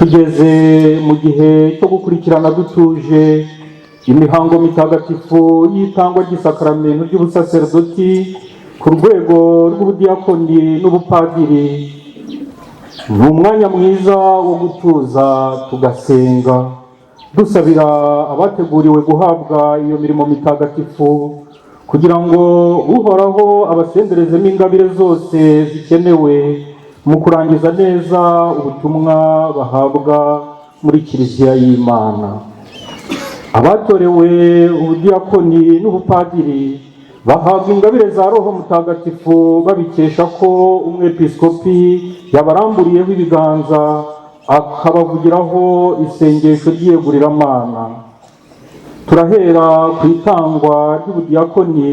Tugeze mu gihe cyo gukurikirana dutuje imihango mitagatifu y'itangwa ry'isakaramentu ry'ubusaserdoti ku rwego rw'ubudiyakoni n'ubupadiri. Ni umwanya mwiza wo gutuza tugasenga, dusabira abateguriwe guhabwa iyo mirimo mitagatifu, kugira ngo Uhoraho abasenderezemo ingabire zose zikenewe mu kurangiza neza ubutumwa bahabwa muri Kiliziya y'Imana. Abatorewe ubudiyakoni n'ubupadiri bahabwa ingabire za Roho Mutagatifu babikesha ko umwepiskopi yabaramburiyeho ibiganza, akabavugiraho isengesho ry'iyeguriramana. Turahera ku itangwa ry'ubudiyakoni,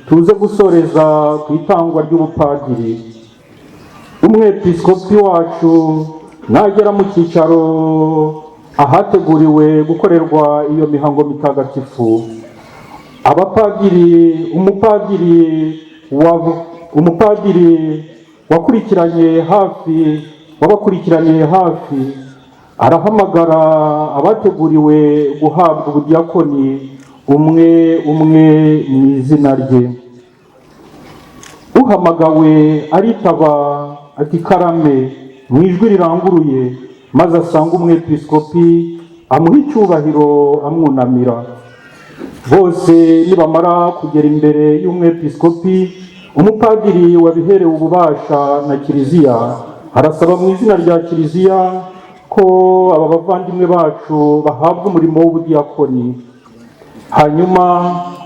tuze gusoreza ku itangwa ry'ubupadiri. Umwepiskopi wacu nagera mu cyicaro ahateguriwe gukorerwa iyo mihango mitagatifu, abapadiri, umupadiri wakurikiranye hafi, wabakurikiraniye hafi, arahamagara abateguriwe guhabwa ubudiyakoni umwe umwe mu izina rye. Uhamagawe aritaba ati: "Karame", mu ijwi riranguruye, maze asanga umwepiskopi, amuha icyubahiro amwunamira. Bose nibamara kugera imbere y'umwepiskopi, umupadiri wabiherewe ububasha na Kiliziya arasaba mu izina rya Kiliziya ko aba bavandimwe bacu bahabwa umurimo w'ubudiyakoni, hanyuma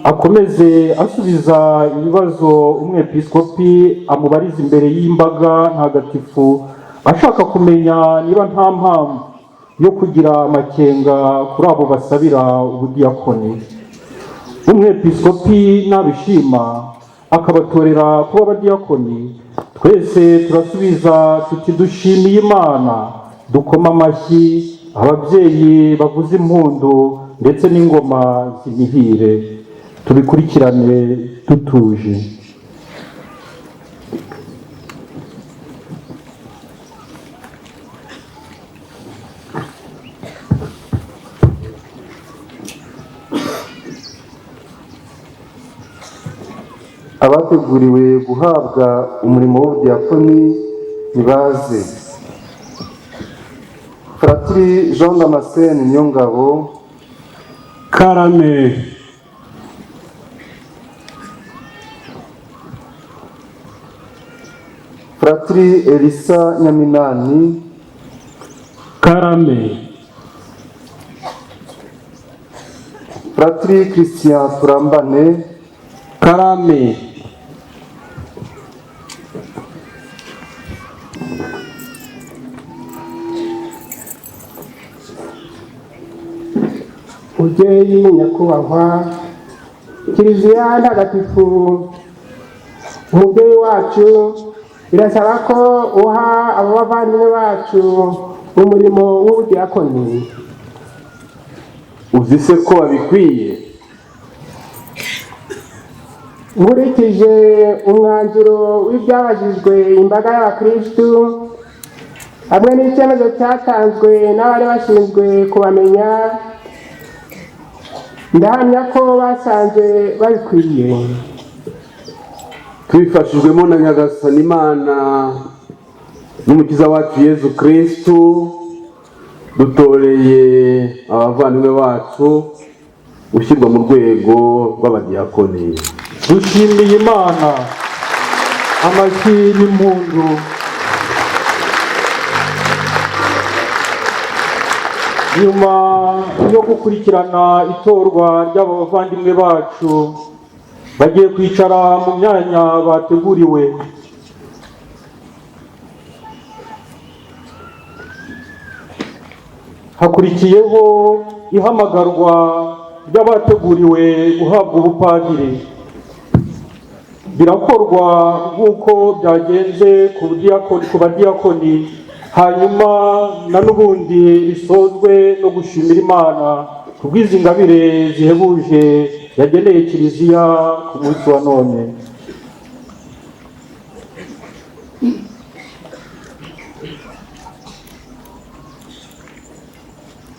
akomeze asubiza ibibazo umwepiskopi amubariza imbere y'imbaga ntagatifu, ashaka kumenya niba nta mpamvu yo kugira amakenga kuri abo basabira ubudiyakoni. Umwepiskopi nabishima akabatorera kuba abadiyakoni, twese turasubiza tuti: "Dushimiye Imana", dukoma amashyi, ababyeyi bavuze impundu ndetse n'ingoma zinihire. Tubikurikirane dutuje. Abateguriwe guhabwa umurimo w'ubudiyakoni nibaze: Fratiri Jean Damascene Niyongabo. Karame. Fratiri Elisa Nyaminani. Karame. Fratiri Christian Turambane. Karame. Mubyeyi nyakubahwa Kiliziya Ntagatifu, umubyeyi wacu, irasaba ko uha abo bavandimwe bacu umurimo w'ubudiyakoni. Uzi se ko babikwiye? Nkurikije umwanzuro w'ibyabajijwe imbaga y'abakirisitu hamwe n'icyemezo cyatanzwe n'abari bashinzwe kubamenya, ndahamya ko basanze babikwiye. Tubifashijwemo na Nyagasani Imana n'Umukiza wacu Yezu Kirisitu, dutoreye abavandimwe bacu gushyirwa mu rwego rw'abadiyakoni. Dushimiye Imana. Amashyi n'impundu. Nyuma yo gukurikirana itorwa ry'aba bavandimwe bacu, bagiye kwicara mu myanya bateguriwe. Hakurikiyeho ihamagarwa ry'abateguriwe guhabwa ubupadiri. Birakorwa nk'uko byagenze ku badiyakoni, hanyuma na n'ubundi bisozwe no gushimira Imana ku bw'izi ngabire zihebuje yageneye Kiliziya ku munsi wa none.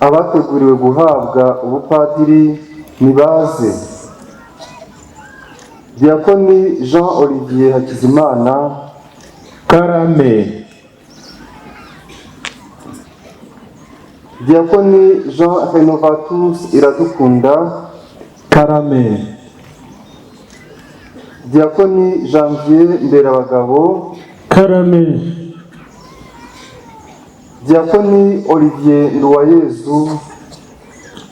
Abateguriwe guhabwa ubupadiri nibaze. Diyakoni Jean Olivier Hakizimana. Karame. Diyakoni Jean Renovatus Iradukunda. Karame. Diyakoni Janvier Mberabagabo. Karame. Diyakoni Olivier Nduwayezu.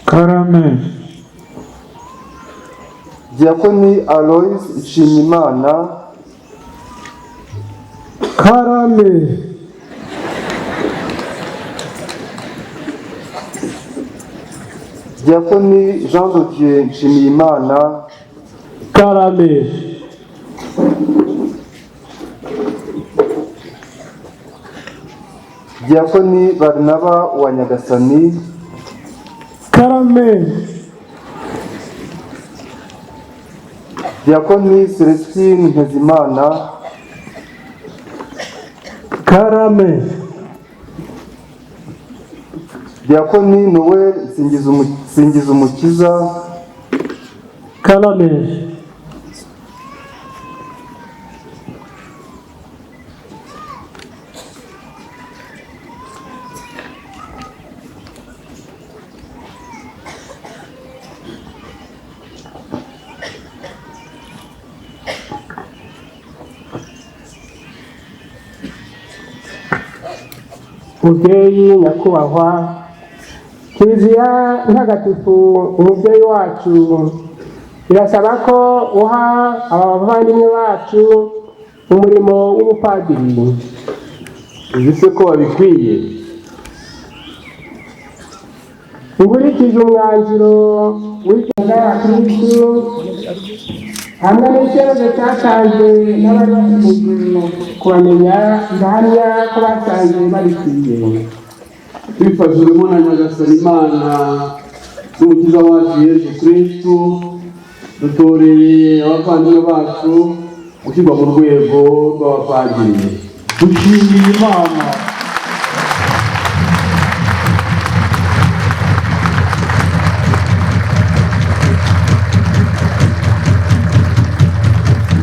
Karame. Diyakoni Aloys Nshimiyimana. Karame. Diyakoni Jean de Dieu Nshimiyimana. Karame. Diyakoni Barnaba wa Nyagasani. Karame. Diyakoni Celestine Ntezimana. Karame. Diyakoni Noel Singizumukiza. Karame. Mubyeyi nyakubahwa, Kiliziya Ntagatifu umubyeyi wacu irasaba ko uha aba bavandimwe bacu umurimo w'ubupadiri. Uzi se ko babikwiye? Nkurikije umwanzuro w'Ishyaka ya Kristu hamwe n'icyemezo cyatanzwe n'abari bashinzwe kubamenya, ndahamya ko basanze babikwiye. Tubifashijwemo na Nyagasani Imana n'Umukiza wacu Yezu Kristu, dutoreye abavandimwe bacu gushyirwa mu rwego rw'abapadiri. Dushimiye Imana.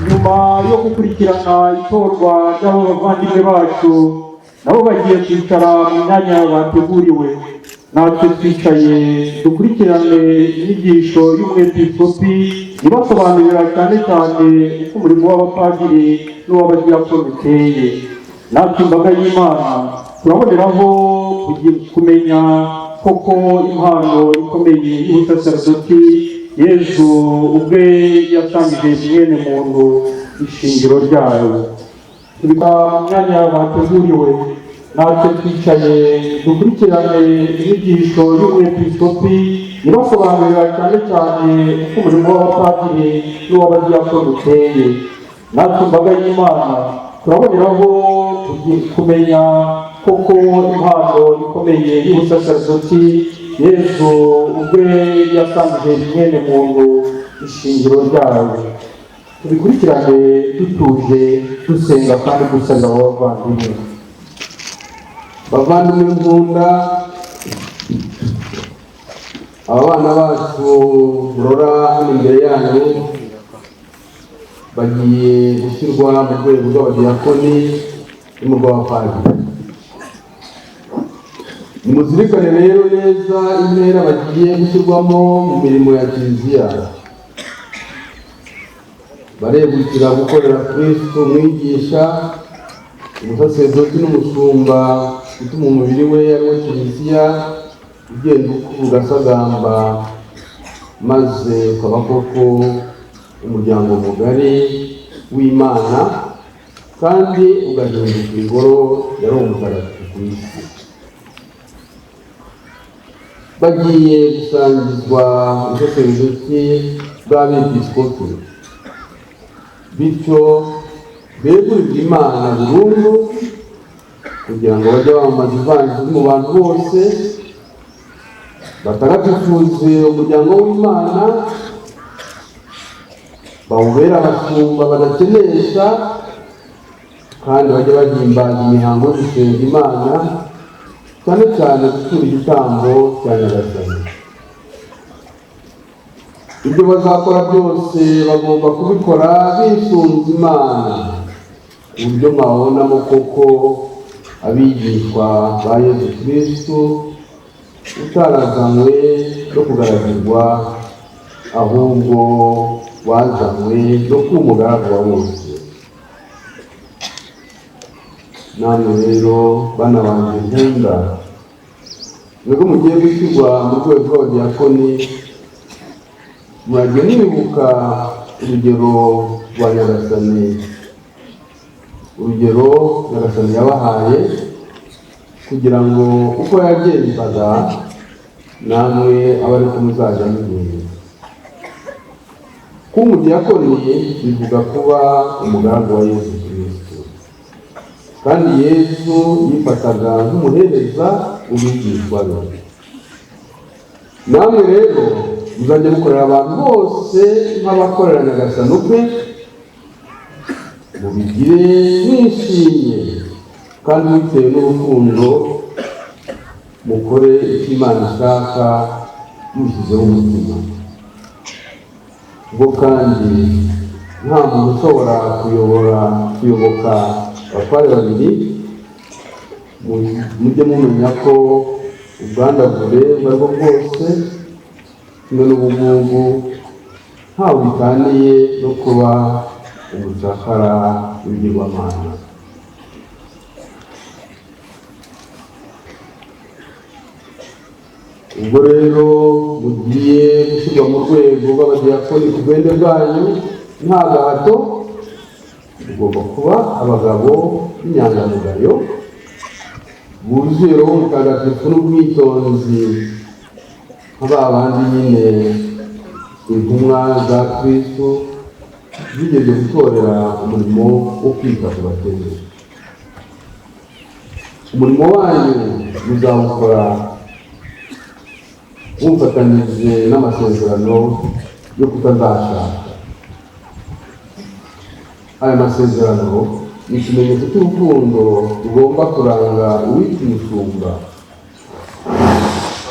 Nyuma yo gukurikirana itorwa ry'abo bavandimwe bacu, nabo bagiye kwicara mu myanya bateguriwe. Natwe twicaye dukurikirane inyigisho y'umwepiskopi ibasobanurira cyane cyane uko umurimo w'abapadiri n'uw'abadiyakoni uteye. Natwe imbaga y'Imana turaboneraho kumenya koko impano ikomeye y'ubusaserdoti Yezu ubwe yatangije mwene muntu ishingiro ryayo. Tubika mu myanya bateguriwe, natwe twicaye dukurikirane inyigisho y'umwepiskopi ibasobanurira cyane cyane uko umurimo w'abapadiri n'uw'abadiyakoni uteye. Natwe imbaga y'Imana turaboneraho kumenya koko impano ikomeye y'ubusaserdoti Yezu ubwe yatangije mwene muntu ishingiro ryayo. Tubikurikirane dutuje, dusenga kandi dusabira abo bavandimwe. Bavandimwe nkunda, aba bana bacu murora hano imbere yanyu bagiye gushyirwa mu rwego rw'abadiyakoni no mu rw'abapadiri. Nimuzirikane rero neza intera bagiye gushyirwamo mu mirimo ya Kiliziya. Baregukira gukorera Kristu umwigisha, umusaserdoti n'umushumba utuma umubiri we ari wo Kiliziya ugenda ukura ugasagamba, maze ukaba koko umuryango mugari w'Imana kandi ugahinduka ingoro ya Roho Mutagatifu ku isi. Bagiye gusangizwa ubusaserdoti bw'abepiskopi, bityo begurirwe Imana burundu kugira ngo bajye bamamaza ivanjiri mu bantu bose, batagatifuze umuryango w'Imana, bawubere abashumba badakenesha, kandi bajye bahimbaza imihango yo gusenga Imana Cyane cyane gutura igitambo cya Nyagasani. Ibyo bazakora byose bagomba kubikora bisunze Imana, uburyo mwabonamo koko abigishwa ba Yezu Kristu utarazanywe no kugaragirwa, ahubwo wazanywe no kuba umugaragu wa bose. Namwe rero, bana banjye nkunda, mwebwe mugiye gushyirwa mu rwego rw'abadiyakoni, murajye mwibuka urugero rwa Nyagasani, urugero Nyagasani yabahaye, kugira ngo uko yagenzaga namwe abe ariko muzajya mugenza. Kuba umudiyakoni bivuga kuba umugaragu wa Yezu Kristu, kandi Yezu yifataga nk'umuhereza w'abigishwa be. Namwe rero muzajya mukorera abantu bose nk'abakorera Nyagasani ubwe, mubigire mwishimye kandi bitewe n'urukundo, mukore icyo Imana ishaka mushyizeho umutima. Ubwo kandi nta muntu ushobora kuyobora kuyoboka abatware babiri. Mujye mumenya ko ubwandavure ubwo aribwo bwose kimwe n'ubugugu ntawe bitaniye no kuba umucakara w'ibigirwamana. Ubwo rero mugiye gushyirwa mu rwego rw'abadiyakoni ku bwende bwanyu nta gahato, mugomba kuba abagabo b'inyangamugayo buzuye Roho Mutagatifu n'ubwitonzi, nka ba bandi nyine intumwa za Kristu zigeze gutorera umurimo wo kwita ku bakene. Umurimo wanyu muzawukora mufatanyije n'amasezerano yo kutazashaka. Aya masezerano ni ikimenyetso cy'urukundo rugomba kuranga uwitwa umushumba,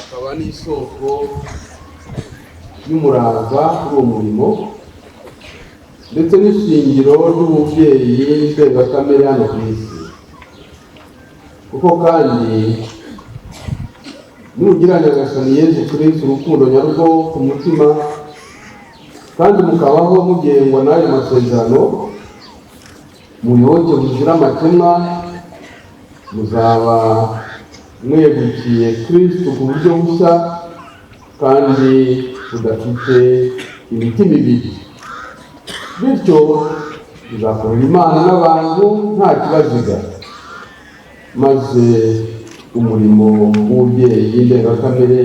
akaba n'isoko y'umurava kuri uwo murimo, ndetse n'ishingiro ry'ububyeyi ndengakamere hano ku isi. Kuko kandi nugira Nyagasani Yezu Kristu urukundo nyarwo ku mutima, kandi mukabaho mugengwa n'ayo masezerano, muyoboke muzira amakemwa, muzaba mwegukiye Kristu ku buryo bushya kandi budafite imitima ibiri. Bityo muzakorera Imana n'abantu nta kibaziga, maze umurimo w'ububyeyi ndengakamere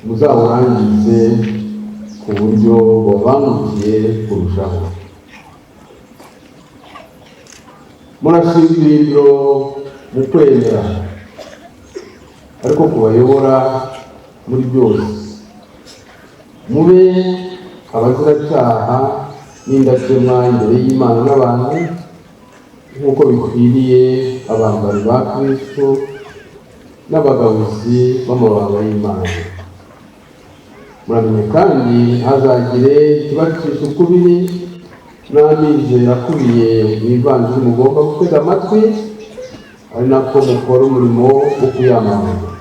muzawurangize ku buryo bubabangukiye kurushaho. Murashinga ibirindiro mu kwemera, ariko kubayobora muri byose mube abaziracyaha n'indakemwa imbere y'Imana n'abantu, nk'uko bikwiriye abambari ba Kristo n'abagabuzi b'amabanga y'Imana. Muramenye kandi ntazagire ikibacisha ukubiri n'amizero akubiye mu ivanjiri mugomba gutega amatwi, ari nako mukora umurimo wo kuyamamaza.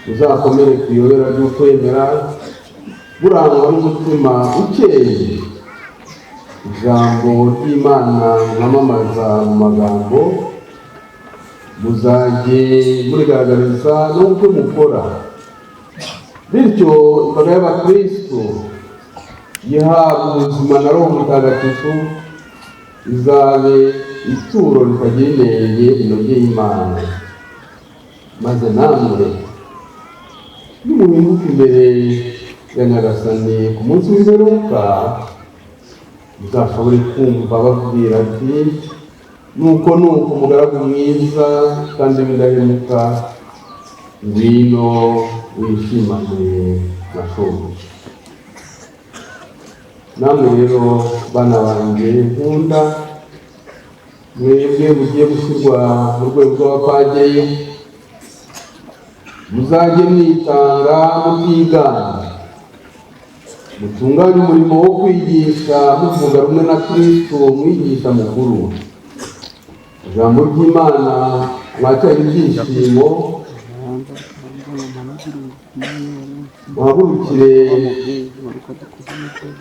Muzakomere ku iyobera ry'ukwemera burangwa n'umutima ukeye. Ijambo ry'Imana mwamamaza mu magambo muzajye murigaragariza n'ubwo mukora. Bityo imbaga y'abakristo yihabwa ubuzima na Roho Mutagatifu izabe ituro ritagira inenge rinogeye Imana. Maze namwe nimuhinguka imbere ya Nyagasani ku munsi w'imperuka, muzashobore kumva babwira ati: nuko nuko umugaragu mwiza kandi w'indahemuka, ngwino wishimane na shobuja. Namwe rero, bana banjye nkunda, Mwebwe mugiye gushyirwa mu rwego rw'abapadiri, muzajye mwitanga mutiganda, mutunganye umurimo wo kwigisha muvuga rumwe na Kristo umwigisha mukuru. Ijambo ry'Imana mwakiranye ibyishimo, muhagurukire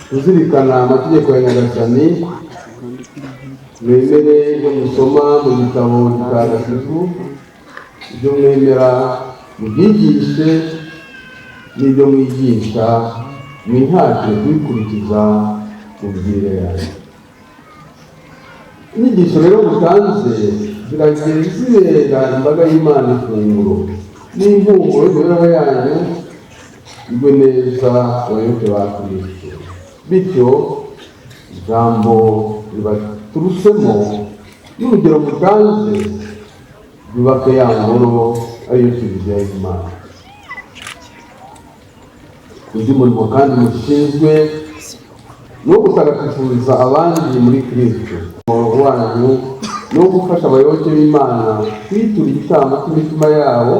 kuzirikana amategeko ya Nyagasani, mwemere ibyo musoma mu gitabo gitagatifu, ibyo mwemera mubyigishe, n'ibyo mwigisha mwihatire kubikurikiza mu migirire yanyu. Inyigisho rero mutanze ziragiye zibera imbaga y'Imana ifunguro n'impumuro y'imibereho yanyu igwe neza abayoboke ba Kristo. Bityo ijambo ribaturutsemo n'urugero mutanze byubake ya ngoro ariyo kiliziya y'Imana. Undi murimo kandi mushinzwe ni uwo gutagatifuza abandi muri Kristo wanyu, ni uwo gufasha abayoboke b'Imana kwitura igitambo cy'imitima yabo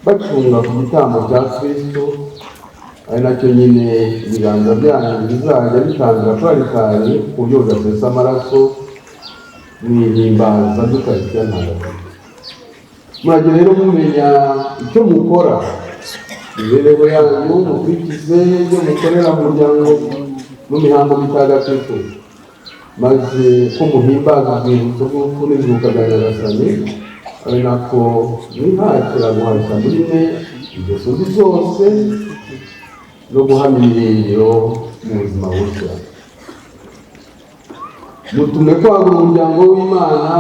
bacunga ku gitambo cya Kristo, ari nacyo nyine ibiganza byanyu bizajya bitambira kuri alitari ku buryo budasesa amaraso mu ihimbaza ry'Ukaristiya ntagatifu. Murajye rero mumenya icyo mukora, imibereho yanyu mukurikize ibyo mukorera mu muryango mu mihango mitagatifu, maze ko muhimbaza urwibutso rw'urupfu n'izuka bya Nyagasani, ari nako mwihatira guhashya muri mwe ingeso mbi zose no guhamya ibirindiro mu buzima bushya. Mutume kwagura umuryango w'Imana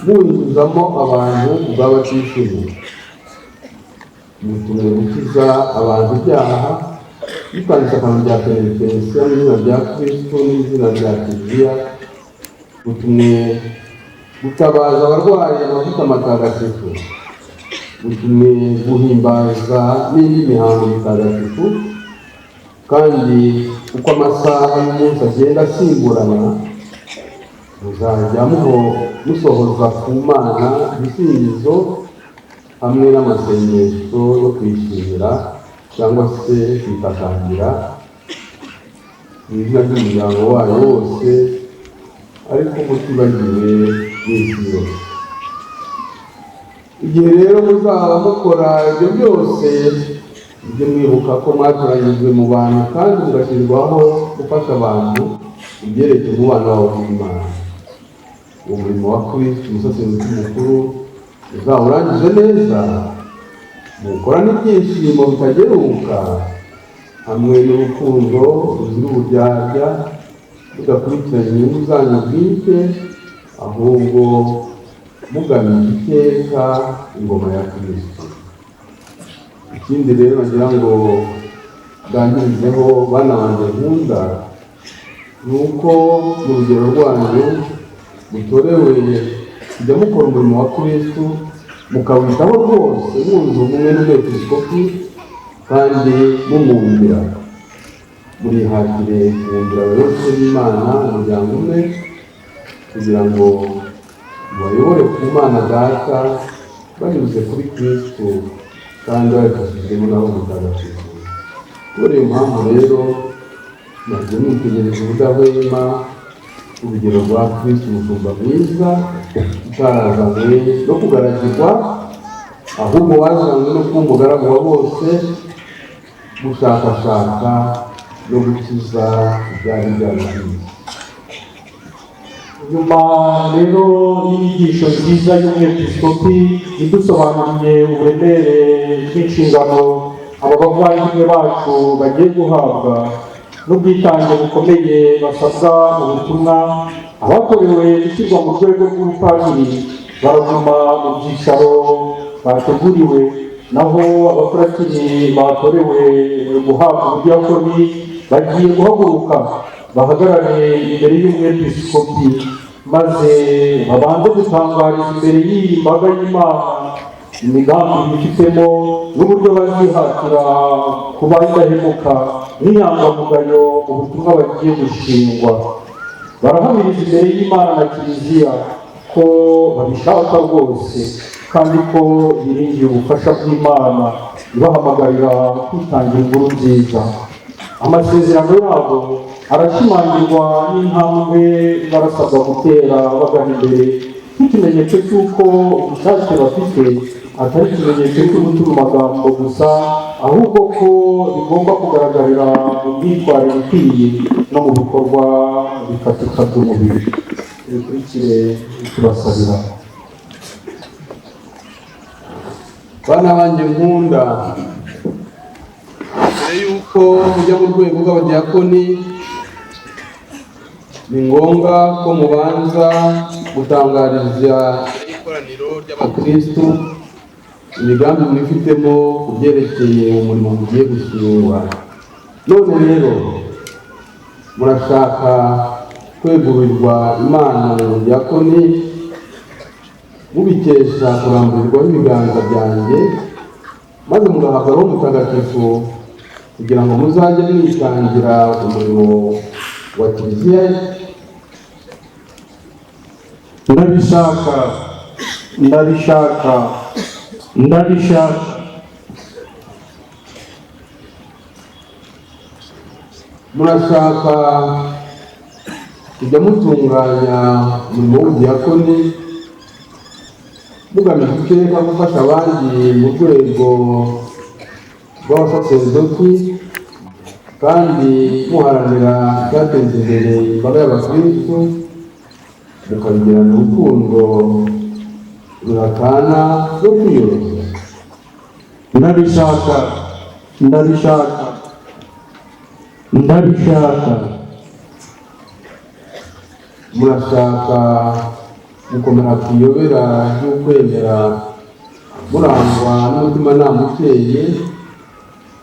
muwinjizamo abantu ubw'abatishoboye. Mutumwe gukiza abantu ibyaha mutanga isakaramentu rya penetensiya mu izina rya Kristo n'izina rya Kiliziya. Mutumwe gutabaza abarwayi amavuta matagatifu. Mutumwe guhimbaza n'indi mihango mitagatifu, kandi uko amasaha y'umunsi agenda asimburana muzajya musohoza ku Mana ibisingizo hamwe n'amasengesho yo kwishimira cyangwa se kwitakambira mu izina ry'umuryango wayo wose, ariko mutibagiwe n'isi yose. Igihe rero muzaba mukora ibyo byose, mujye mwibuka ko mwatoranyijwe mu bantu kandi mugashyirwaho gufasha abantu ibyerekeye umubano wabo n'Imana. Uwo murimo wa Kristo umusaseridoti mukuru uzawurangize neza, mukorane ibyishimo bitageruka hamwe n'urukundo ruzira uburyarya, mudakurikiranye inyungu zanyu bwite, ahubwo mugamije iteka ingoma ya Kristo. Ikindi rero nagira ngo ndangirizeho, bana banjye nkunda, ni uko mu rugero rwanyu mutorewe kujya mukora umurimo wa Kristo, mukawitaho rwose mwunze ubumwe n'umwepiskopi kandi mumwumvira. Murihatire kumvira abayoboke b'Imana umuryango umwe, kugira ngo mubayobore ku Mana Data banyuze kuri Kristo kandi babifashijwemo na Roho Mutagatifu. Kubera iyo mpamvu rero murajye mwitegereza ubudahwema urugero rwa Kristo umushumba mwiza, utarazanywe no kugaragirwa, ahubwo wazanywe no kuba umugaragu wa bose, gushakashaka no gukiza ibyari byarashize. Nyuma rero y'inyigisho nziza y'umwepiskopi idusobanuriye uburemere bw'inshingano aba bavandimwe bacu bagiye guhabwa n'ubwitange bukomeye basabwa mu butumwa, abakorewe gushyirwa mu rwego rw'ubupadiri baraguma mu byicaro bateguriwe, naho abafuratiri batorewe guhabwa ubudiyakoni bagiye guhaguruka bahagarare imbere y'umwepiskopi, maze babanze gutangariza imbere y'iyi mbaga y'Imana imigambi bifitemo n'uburyo bazihatira kuba indahemuka n'inyangamugayo mu butumwa bagiye gushingwa. Barahamiriza imbere y'Imana na Kiliziya. Ko babishaka rwose kandi ko biringiye ubufasha bw'Imana ibahamagarira kwitangira inkuru nziza. Amasezerano yabo arashimangirwa n'intambwe barasabwa gutera bagana imbere, nk'ikimenyetso cy'uko ubushake bafite atari ikimenyetso cy'ugutura amagambo gusa, ahubwo ko bigomba kugaragarira mu myitwarire ikwiye no mu bikorwa bifatika by'umubiri. Bikurikire tubasabira. Bana banjye nkunda, mbere y'uko mujya mu rwego rw'abadiyakoni, ni ngombwa ko mubanza gutangariza ikoraniro ry'abakristu imigambi mwifitemo ku byerekeye umurimo mugiye gushingwa. None rero murashaka kwegurirwa Imana mu budiyakoni, mubikesha kuramburirwaho ibiganza byanjye, maze mugahabwa Roho Mutagatifu kugira ngo muzajye mwitangira umurimo wa Kiliziya ye? Ndabishaka, ndabishaka, ndabishaka. Murashaka kujya mutunganya umurimo w'ubudiyakoni mugamije iteka gufasha abandi mu rwego rw'abasaserdoti, kandi muharanira icyateza imbere imbaga y'abakristu, mukabigirana urukundo ruratana no kwiyoroshya? Ndabishaka, ndabishaka, ndabishaka. Murashaka gukomera ku iyobera ry'ukwemera, murangwa n'umutimanama ukeye,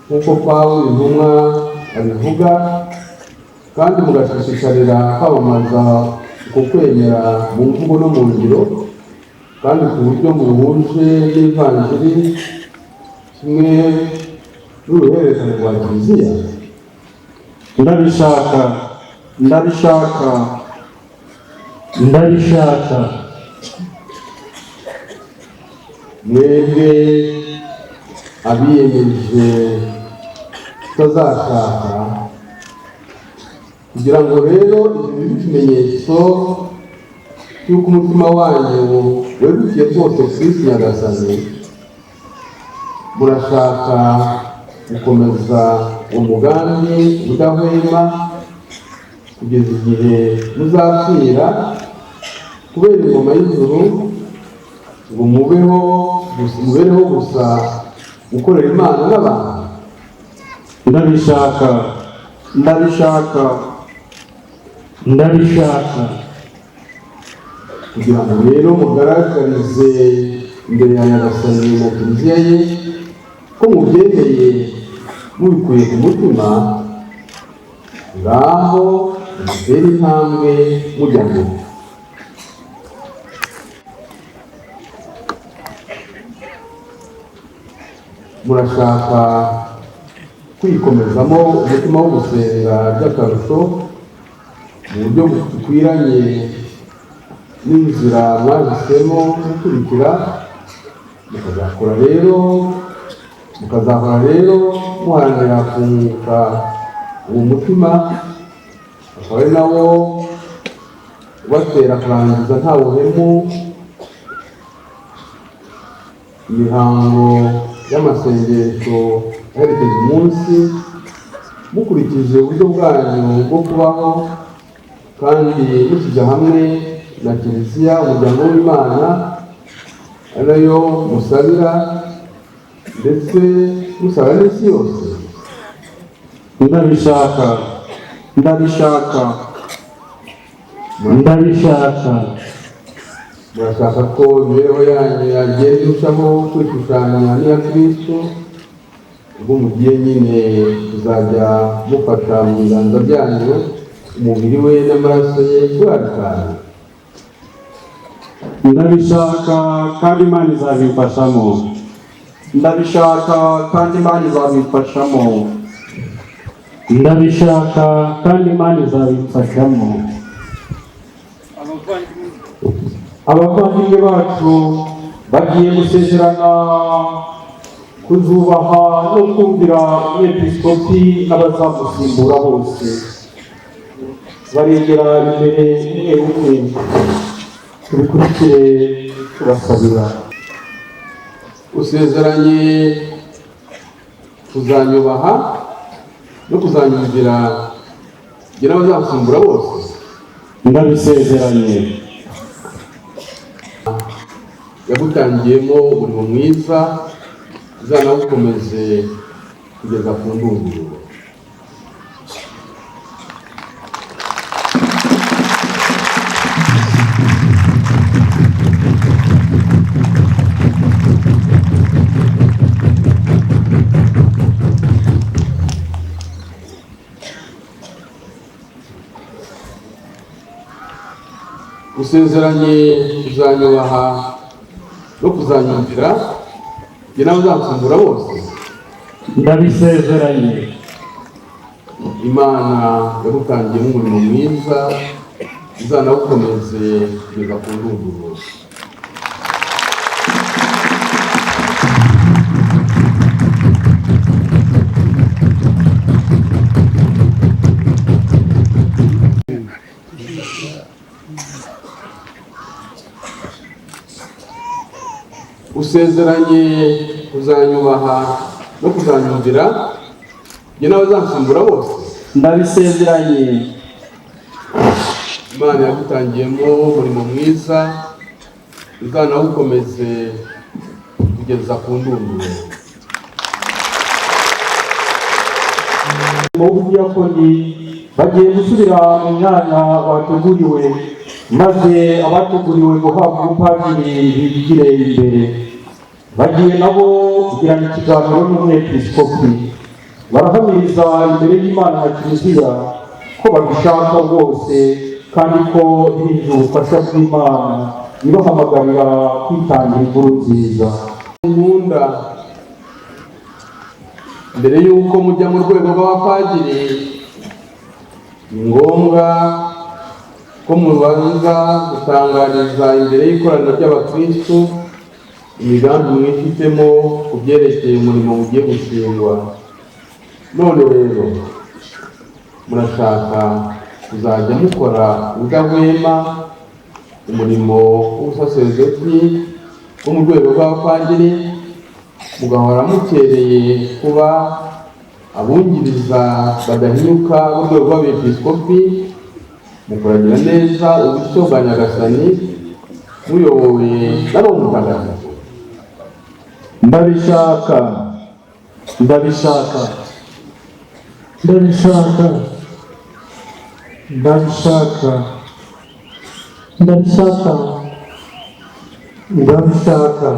nk'uko Pawulo intumwa abivuga, kandi mugashishikarira kwamamaza uko kwemera mu mvugo no mu ngiro, kandi ku buryo buhuje n'ivanjiri kimwe n'uruhererekane rwa Kiliziya? Ndabishaka, ndabishaka, ndabishaka. Mwebwe abiyemeje kutazashaka, kugira ngo rero ibyo bibe ikimenyetso cy'uko umutima wanyu wegukiye rwose Kristu Nyagasani, murashaka gukomeza umugambi udahwema kugeza igihe muzapfira kubera ingoma y'ijuru, ngo mubeho gusa, mubereho gusa gukorera Imana n'abantu? Ndabishaka, ndabishaka, ndabishaka. Kugira ngo rero mugaragarize imbere ya Nyagasani na Kiliziya ye ko mubyemeye mubikuye ku mutima, ngaho mutere intambwe mujya mbere. Murashaka kwikomezamo umutima wo gusenga by'akarusho mu buryo bukwiranye n'inzira mwahisemo gukurikira, mukazahora rero muharanira kunguka uwo mutima, akaba ari nawo ubatera kurangiza nta buhemu imihango y'amasengesho aherekeza umunsi, mukurikije uburyo bwanyu bwo kubaho, kandi mushyize hamwe na Kiliziya, umuryango w'Imana, ari nayo musabira ndetse musaba n'isi yose? Ndabishaka, ndabishaka, ndabishaka. Murashaka ko imibereho yanyu yagenda irushaho kwishushanya n'iya Kristu, ubwo mugiye nyine kuzajya mufata mu biganza byanyu umubiri we n'amaraso ye kuri alitari? Ndabishaka kandi Imana izabimfashamo. Ndabishaka kandi Imana izabimfashamo. Ndabishaka kandi Imana izabimfashamo. Abavandimwe. Abavandimwe bacu bagiye gusezerana kuzubaha no kumvira umwepiskopi n'abazamusimbura bose. Baregera imbere umwe umwe, tubikurikire tubasabira. Usezeranye kuzanyubaha no kuzanyumvira jye n'abazagusimbura bose? Ndabisezeranye. Yagutangiyemo umurimo mwiza, uzanawukomeze kugeza ku ndunduro. Usezeranye kuzanyubaha no kuzanyumvira jye n'abazagusimbura bose? Ndabisezeranye. Imana yagutangiyemo umurimo mwiza, uzanawukomeze kugeza ku ndunduro. Usezeranye kuzanyubaha no kuzanyumvira jye n'abazagusimbura bose? Ndabisezeranye. Imana yagutangiyemo umurimo mwiza, uzanawukomeze kugeza ku ndunduro. Mu budiyakoni bagiye gusubira mu myanya bateguriwe, maze abateguriwe guhabwa ubupadiri bigire imbere. Bagiye nabo kugirana ikiganiro n'umwepiskopi. Barahamiriza imbere y'Imana na Kiliziya ko babishaka rwose, kandi ko biringiye ubufasha bw'Imana ibahamagarira kwitangira inkuru nziza. Nkunda, mbere y'uko mujya mu rwego rw'abapadiri, ni ngombwa ko mubanza gutangariza imbere y'ikoraniro ry'abakristu imigambi mwifitemo ku byerekeye umurimo mugiye gushingwa. None rero murashaka kuzajya mukora ubudahwema umurimo w'ubusaserdoti wo mu rwego rw'abapadiri, mugahora mukereye kuba abungiriza badahinyuka b'urwego rw'abepiskopi, mukuragira neza ubushyo bwa Nyagasani muyobowe na Roho Mutagatifu? Ndabishaka. Ndabishaka. Ndabishaka. Ndabishaka. Ndabishaka. Ndabishaka.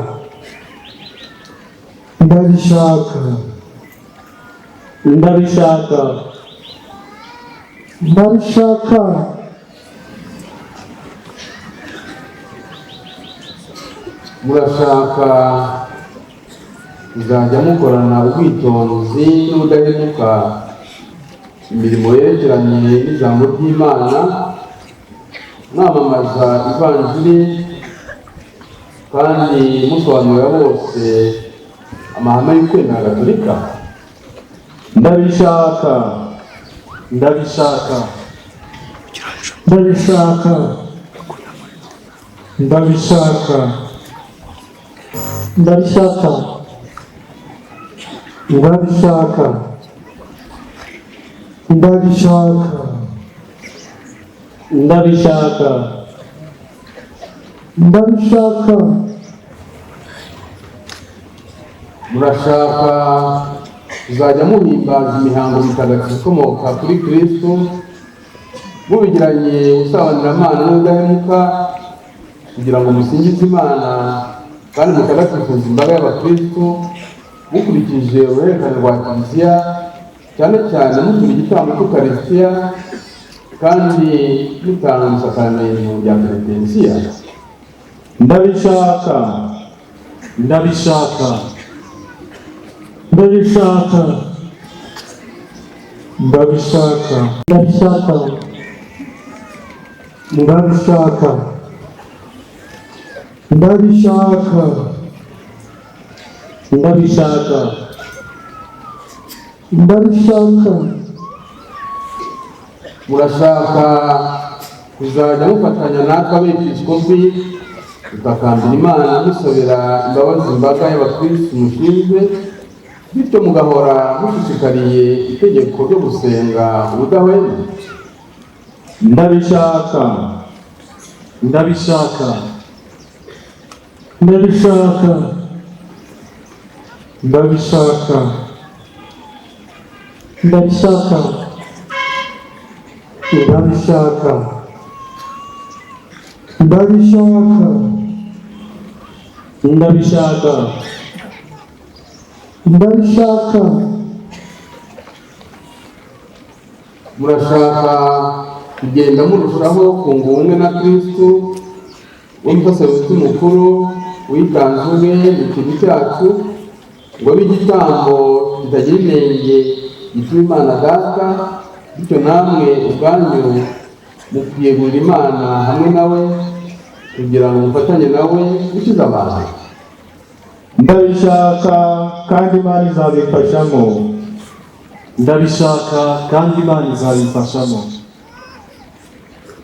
Ndabishaka. Ndabishaka. Ndabishaka. Murashaka kuzajya mukorana ubwitonzi n'ubudahemuka imirimo yerekeranye n'ijambo ry'Imana, mwamamaza ivanjiri kandi musobanurira bose amahame y'ukwemera gatolika? Ndabishaka. Ndabishaka. Ndabishaka. Ndabishaka. Ndabishaka. Ndabishaka. Ndabishaka. Ndabishaka. Ndabishaka. Murashaka kuzajya muhimbaza imihango mitagatifu ikomoka kuri Kristo, mubigiranye ubusabanyiramana n'ubudahemuka, kugira ngo musingize Imana kandi mutagatifuze imbaga y'abakristo mukurikije uruhererekane rwa Kiliziya, cyane cyane mutura igitambo cy'Ukarisitiya kandi mutanga isakaramentu rya penetensiya? Ndabishaka. Ndabishaka. Ndabishaka. Ndabishaka. Ndabishaka. Ndabishaka. Ndabishaka. Ndabishaka. Ndabishaka. Murashaka kuzajya mufatanya natwe abepiskopi gutakambira Imana musabira imbabazi imbaga y'abakristu mushinzwe, bityo mugahora mushishikariye itegeko ryo gusenga ubudahwema? Ndabishaka. Ndabishaka. Ndabishaka. Ndabishaka. Ndabishaka. Ndabishaka. Ndabishaka. Ndabishaka. Ndabishaka. Murashaka kugenda murushaho kunga ubumwe na Kristu w'umusaserodoti mukuru witanze ubwe mu kintu cyacu ngo abe igitambo kitagira inenge gituma Imana Data, bityo namwe ubwanyu mukiyegurira Imana hamwe nawe kugira ngo mufatanye nawe gukiza abantu? Ndabishaka kandi Imana izabimfashamo. Ndabishaka kandi Imana izabimfashamo.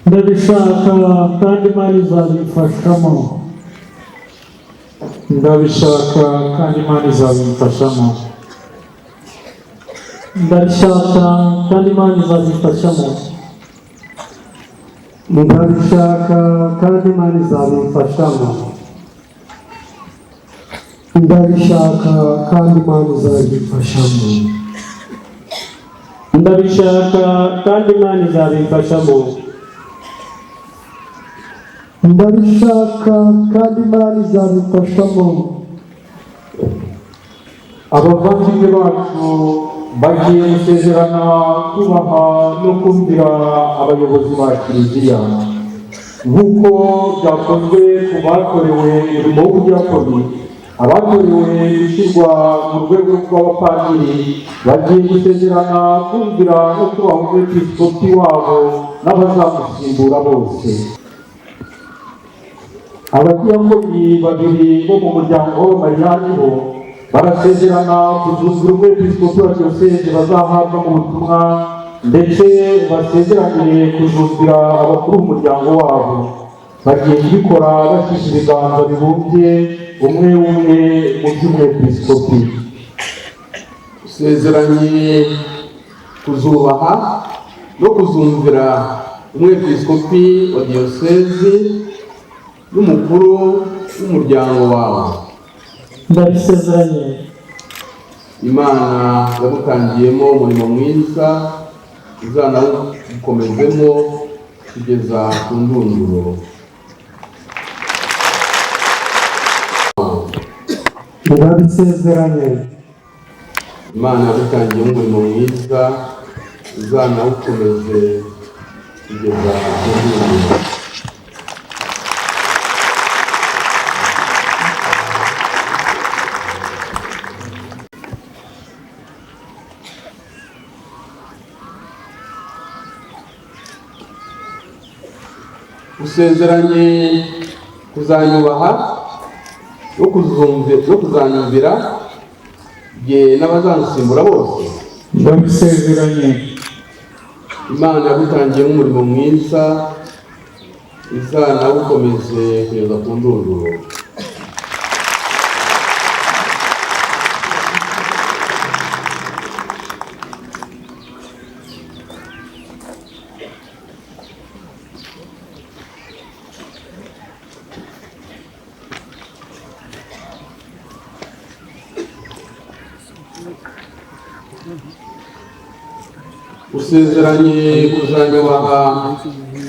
Ndabishaka kandi Imana izabimfashamo. Ndabishaka kandi Imana izabimfashamo. Ndabishaka kandi Imana izabimfashamo. Ndabishaka kandi Imana izabimfashamo. Ndabishaka kandi Imana izabimfashamo. Ndabishaka kandi Imana izabimfashamo. Ndabishaka kandi Imana izabimfashamo. Abavandimwe bacu bagiye gusezerana kubaha no kumvira abayobozi ba kiliziya nk'uko byakozwe ku batorewe umurimo w'ubudiyakoni. Abatorewe gushyirwa mu rwego rw'abapadiri bagiye gusezerana kumvira no kubaha umwepiskopi wabo n'abazamusimbura bose. Abadiyakoni babiri bo mu muryango w'Abamariyani bo barasezerana kuzuzura umwepiskopi wa diyoseze bazahabwa mu butumwa, ndetse basezeranire kuzumvira abakuru b'umuryango wabo. Bagiye kubikora bashyize ibiganza bibumbye umwe umwe mu by'umwepiskopi. Usezeranye kuzubaha no kuzumvira umwepiskopi wa diyosezi n'umukuru w'umuryango wawe? Ndabisezeranye. Imana yagutangiyemo umurimo mwiza, izanawukomezemo kugeza ku ndunduro. Ndabisezeranye. Imana yagutangiyemo umurimo mwiza, izanawukomeze kugeza ku ndunduro. Usezeranye kuzanyubaha no kuzanyumvira jye n'abazansimbura bose? Ndabisezeranye. Imana yagutangiyemo umurimo mwiza, izanawukomeze kugeza ku ndunduro. Usezeranye kuzanyubaha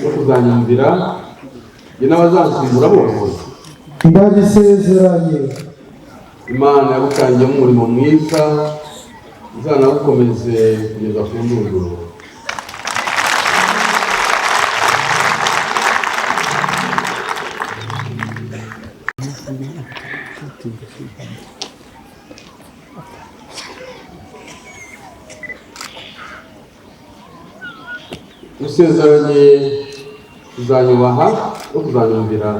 no kuzanyumvira jye n'abazansimbura bose? Ndabisezeranye. Imana yagutangiyemo umurimo mwiza, izanawukomeze kugeza ku ndunduro. Usezeranye kuzanyubaha no kuzanyumvira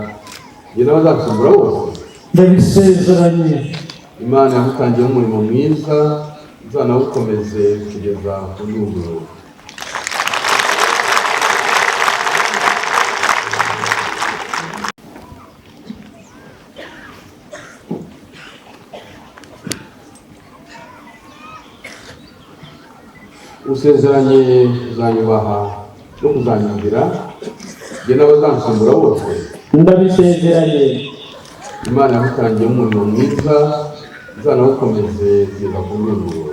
Njye n'abazagusimbura bose. Ndabisezeranye. Imana yagutangiyeho umurimo mwiza, izanawukomeze kugeza ku ndunduro. Usezeranye kuzanyubaha no kuzanyumvira, njye n'abazansimbura bose. Ndabisezeranye. Imana yagutangiyeho umurimo mwiza, izanawukomeze kugeza ku ndunduro.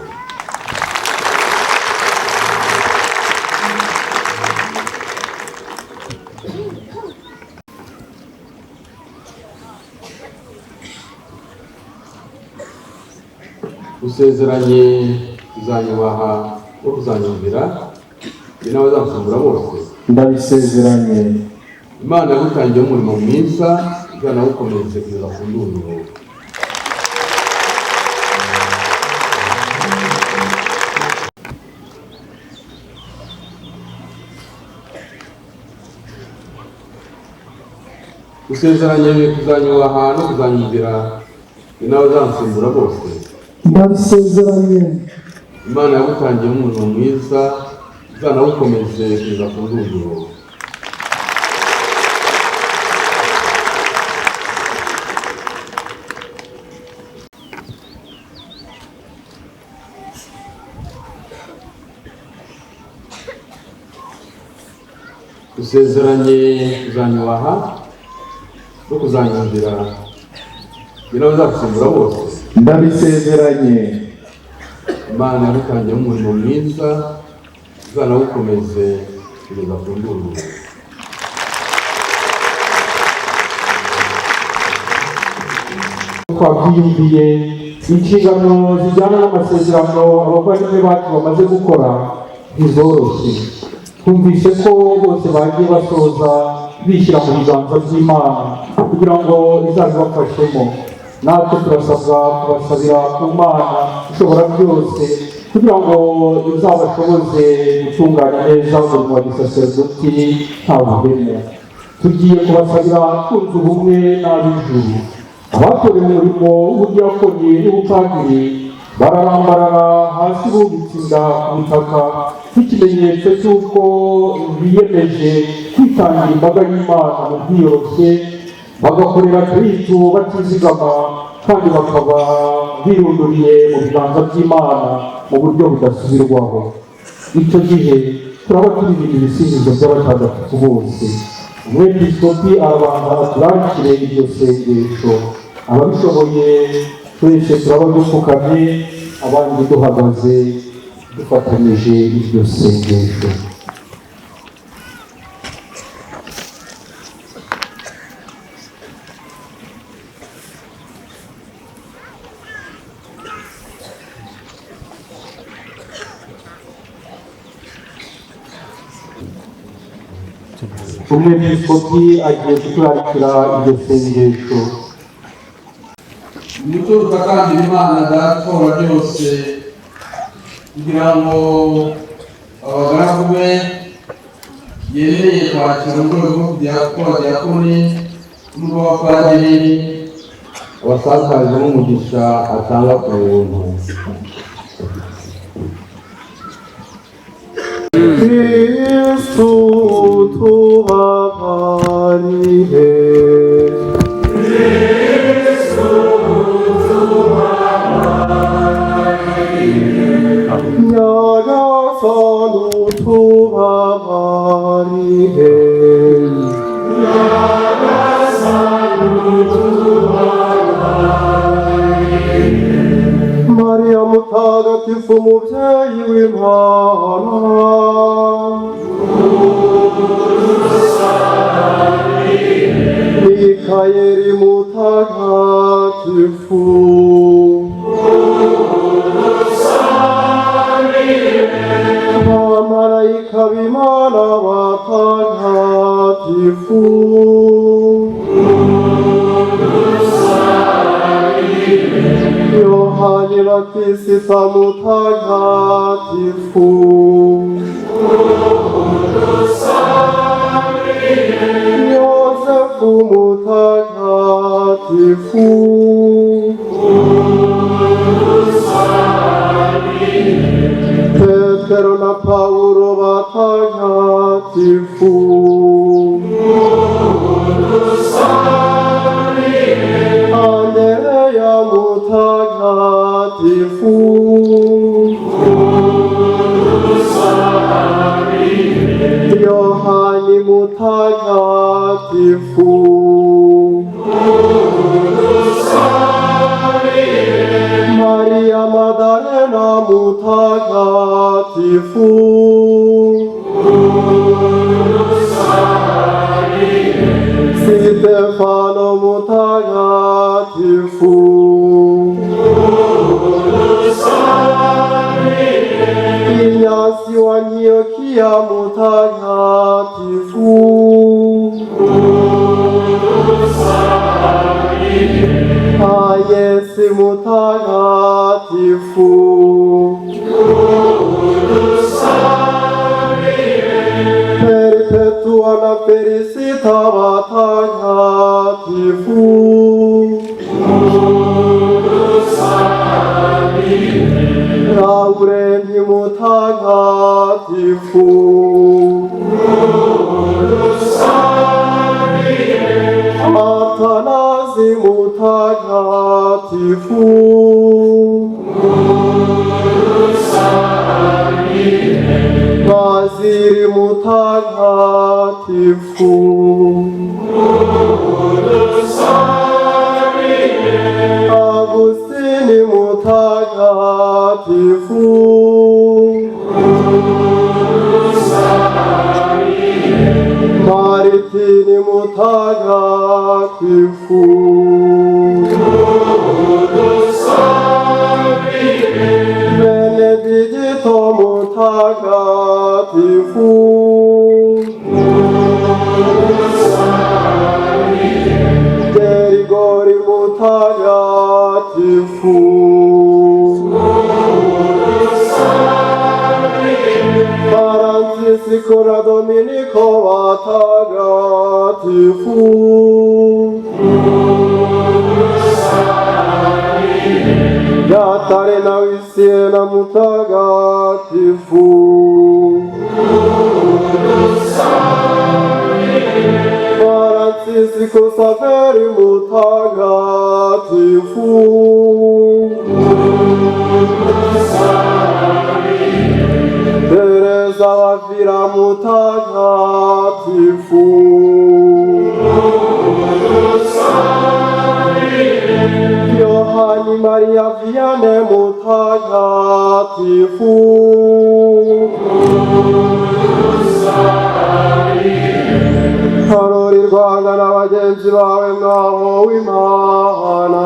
Usezeranye kuzanyubaha no kuzanyumvira, njye n'abazagusimbura bose. Ndabisezeranye. Imana yagutangiyeho umurimo mwiza, izanawukomeze kugeza ku ndunduro. Usezeranye kuzanyubaha no kuzanyumvira, njye n'abazansimbura bose. Ndabisezeranye. Imana yagutangiyeho umurimo mwiza, izanawukomeze kugeza ku ndunduro. Usezeranye kuzanyubaha no kuzanyumvira, njye n'abazagusimbura bose. Ndabisezeranye. Imana yagutangiyeho umurimo mwiza, izanawukomeze kugeza ku ndunduro. Twabyiyumviye inshingano zijyana n'amasezerano abavandimwe bacu bamaze gukora ntizoroshye. Twumvise ko bose bagiye basoza bishyira mu biganza by'Imana kugira ngo izabibafashemo. Natwe turasabwa kubasabira ku Mana ishobora byose kugira ngo izabashoboze gutunganya neza umurimo wa gisaserdoti nta buhemu. Tugiye kubasabira kunze ubumwe n'ab'ijuru. Abatorewe umurimo w'ubudiyakoni n'ubupadiri bararambarara hasi bubitse inda ku butaka nk'ikimenyetso cy'uko biyemeje kwitangira imbaga y'Imana mu bwiyoroshye, bagakorera Kristu batizigama, kandi bakaba birunduriye mu biganza by'Imana mu buryo budasubirwaho. Icyo gihe turaba turirimba ibisingizo by'abatagatifu bose. Umwepiskopi arabanza aturangire iryo sengesho. Ababishoboye twese turaba dupfukamye, abandi duhagaze dufatanyije iryo sengesho. Umwepiskopi agiye kuturarikira iryo sengesho. Umuco utakambira Imana Data wa byose, kugira ngo abagaragu be yemeye kwakira mu rwego rwo kubadiyakoni n'urw'abapadiri abasakajemo umugisha atanga ku buntu. Kristu tubabarire. Nyagasani tubabarire. Mariya mutagatifu mubyeyi w'Imana, Mikayeli mutagatifu, abamarayika b'Imana batagatifu, Yohani Batisita mutagatifu, Yosefu mutagatifu, Mutagatifu. Petero na Paulo batagatifu. Andereya Mutagatifu. Yohani Mutagatifu. Maria Maddalena Mutagatifu. Stefano Mutagatifu. Inyasi wa Antiokia Mutagatifu. Ayesi Mutagatifu. Perpetua na Felicita Batagatifu. Laurenti Mutagatifu. Atanasi Mutagatifu. Basili Mutagatifu. Agustini Mutagatifu. Maritini Mutagatifu. Benedicto Mutagatifu. Gerigori Mutagatifu. Francisco na Dominico Batagatifu. Gatarina Wisiena Mutagatifu. Francisco Saveri Mutagatifu. Teresa Wavira Mutagatifu. Yohani Maria Vianney Mutagatifu. Karori Rwanda na bagenzi bawe mwaho w'Imana.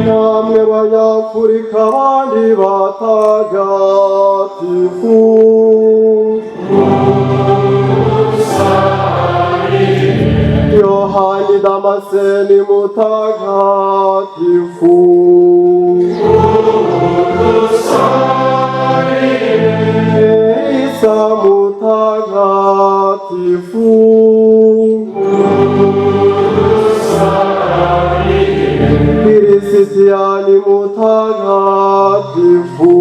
Namwe Banyafurika bandi batagatifu. Yohani Damascene Mutagatifu. Elisa Mutagatifu. Kirisitiani Mutagatifu.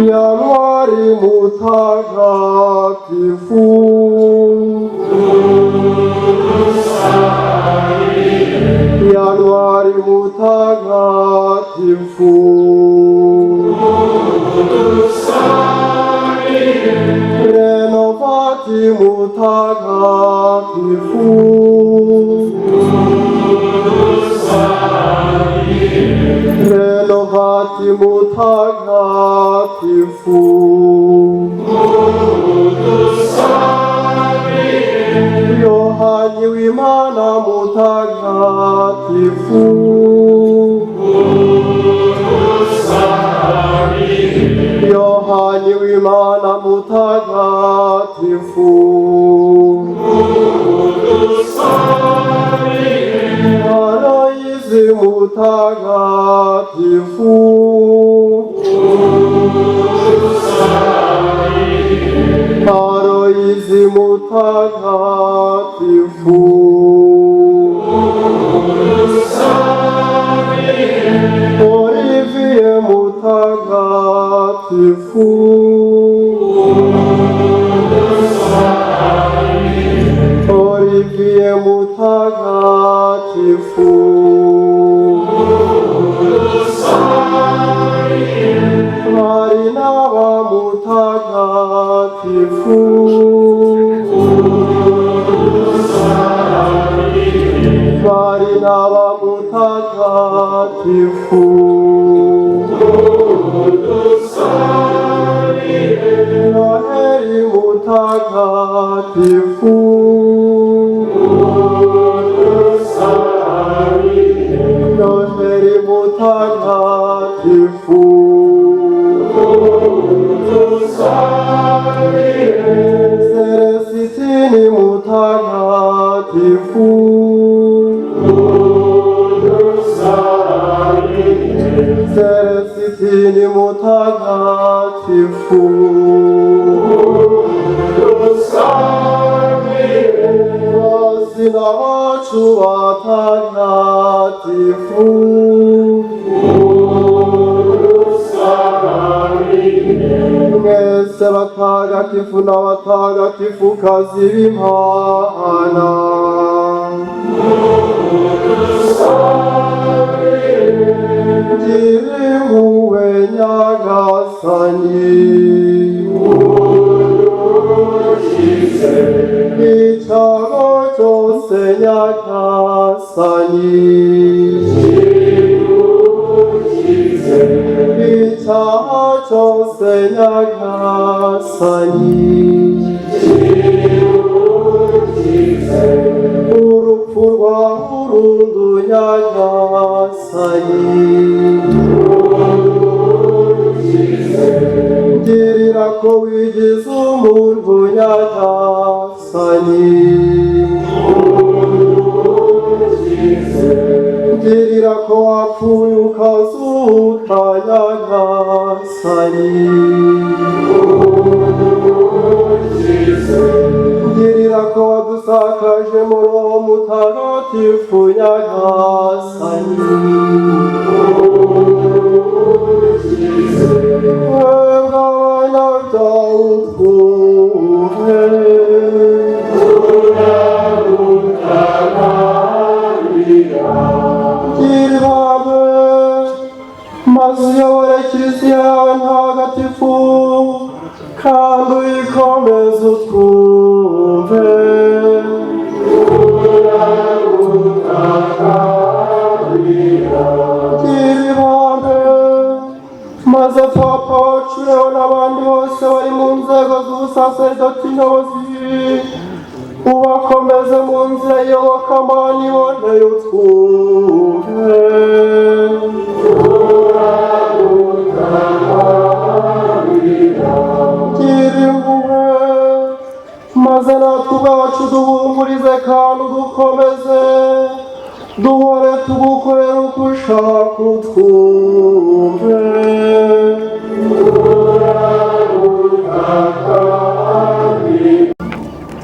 Januari Mutagatifu. Januari Mutagatifu. Renovati Mutagatifu. Renovati Mutagatifu. Yohani w'Imana Mutagatifu. Yohani w'Imana Mutagatifu. Aloyizi Mutagatifu. Aloyizi Mutagatifu. Olivier Mutagatifu. Olivier Mutagatifu. Barinaba Mutagatifu. Barinaba Mutagatifu. Noheri Mutagatifu. Noheri Mutagatifu. Celestini Mutagatifu. Celestini Mutagatifu. Basina bacu batagatifu. Mwese batagatifu n'abatagatifukazi b'Imana. Gira impuhwe Nyagasani. Icyago cyose Nyagasani. Icyaha cyose Nyagasani. Urupfu rwa burundu Nyagasani. Girira ko wigize umuntu Nyagasani. Girira ko wapfuye ukazuka Nyagasani. Girira ko wadusakaje mu Roho Mutagatifu Nyagasani. Mwebwe abanyabyaha utwumve. Gira ibambe maze uyobore Kiliziya yawe ntagatifu kandi uyikomeze utwumve. Gira ibambe maze Papa wacu Leo n'abandi bose bari mu nzego z'ubusaserdoti nyobozi ubakomeze mu nzira y'iyobokamana iboneye utwumve. Gira impuhwe maze natwe ubwacu duhumurize kandi udukomeze duhore tugukorera uko ushaka utwumve.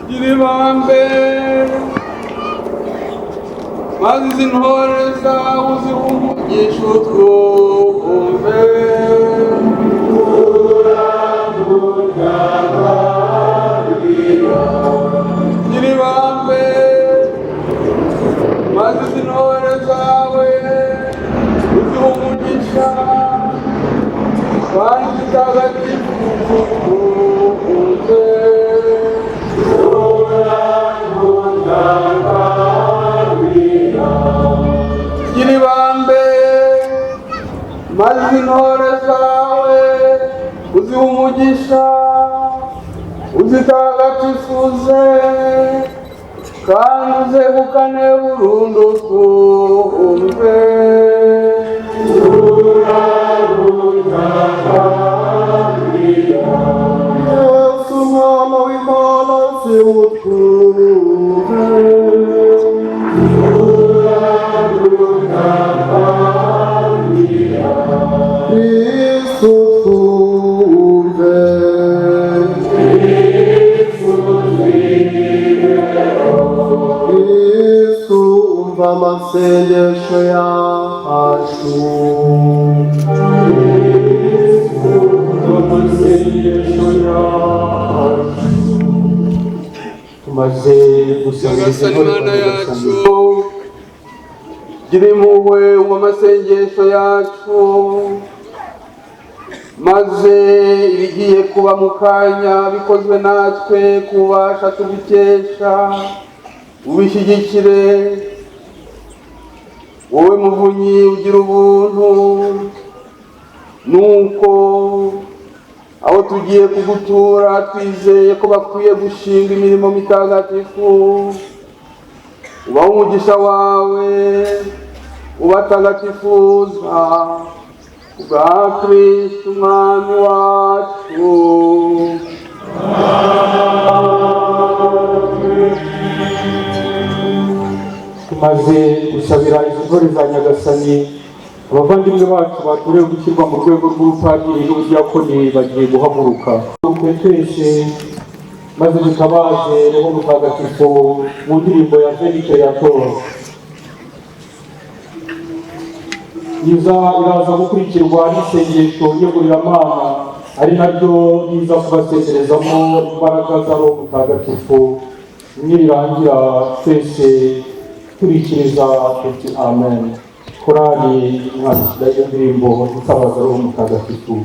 Gira ibambe maze izi ntore zawe uzihe umugisha utwumve. Gira ibambe maze izi ntore zawe uzihe umugisha kandi zitagatifuze. Gira ibambe maze intore zawe uzihe umugisha uzitagatifuze kandi uzegukane burundu twumve. Yesu mwana w'Imana siwutwumve. Kristu twumve. Umva amasengesho yacu. Amasengesho yacu. Tumaze gusabiriza. Nyagasani Intore Mana Nyagasani. yacu, gira impuhwe, umva amasengesho yacu, maze ibigiye kuba mu kanya bikozwe natwe kubasha tugukesha, ubishyigikire. Wowe muvunyi ugira ubuntu, nuko aho tugiye kugutura twizeye ko bakwiye gushinga imirimo mitagatifu, ubahe umugisha wawe ubatagatifuza, bwa Kristu Umwami wacu. Tumaze gusabira izo ntore za Nyagasani, abavandimwe bacu batorewe gushyirwa mu rwego rw'ubupadiri n'ubudiyakoni bagiye guhaguruka. Twe twese maze dutabaze Roho Mutagatifu mu ndirimbo ya Veni Creator. Iza iraza gukurikirwa n'isengesho nyeguriramana, ari naryo riza kubaseserezamo imbaraga za Roho Mutagatifu. Nibirangira twese turikiriza tuti amen. Korali mwandikira iyo ndirimbo itabaza Roho Mutagatifu.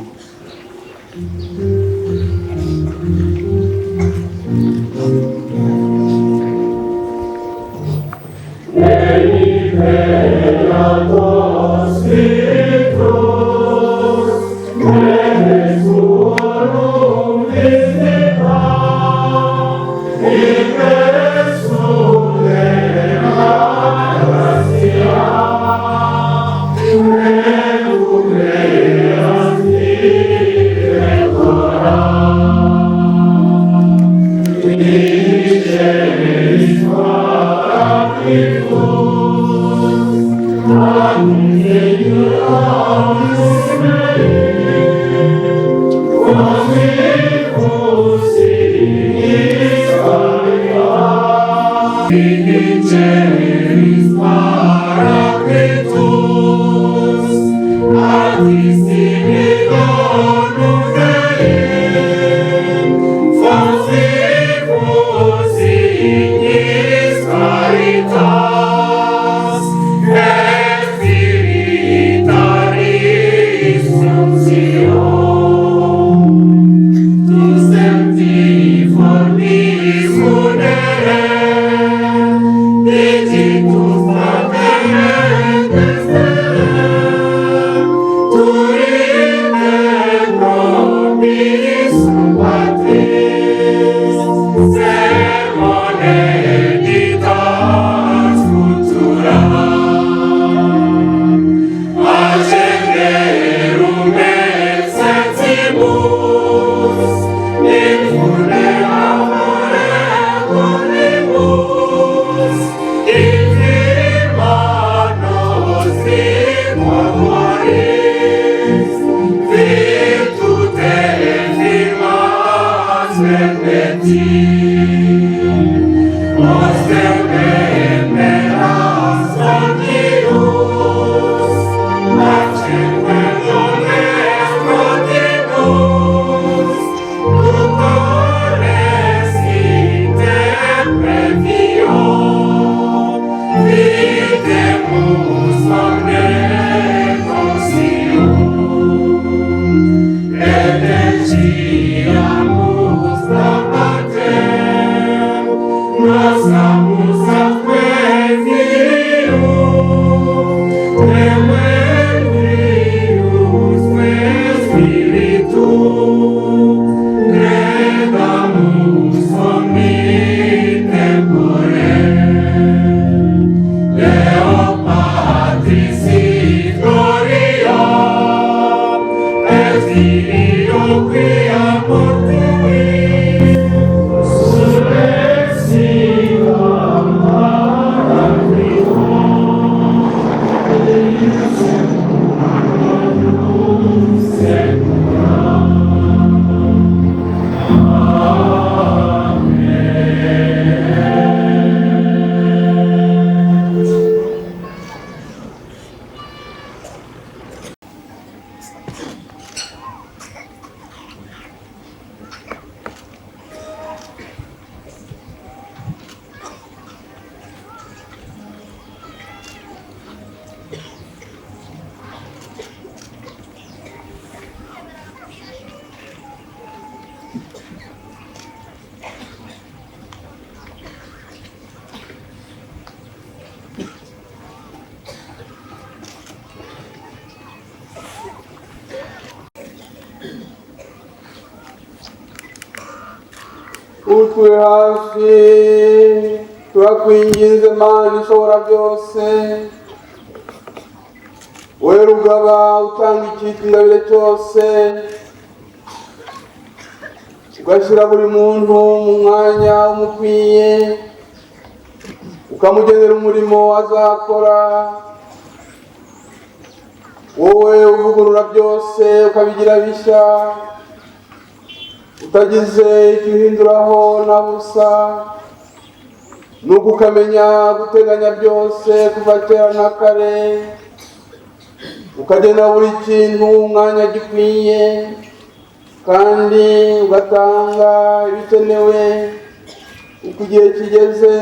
Nossa, Utube hafi, turakwinginze Mana ishobora byose. Wowe rugaba utanga icyitwa ingabire cyose, ugashyira buri muntu mu mwanya umukwiye, ukamugenera umurimo azakora. Wowe uvugurura byose ukabigira bishya, utagize icyo uhinduraho na busa, nuko ukamenya guteganya byose kuva kera na kare, ukagena buri kintu umwanya gikwiye, kandi ugatanga ibikenewe uko igihe kigeze,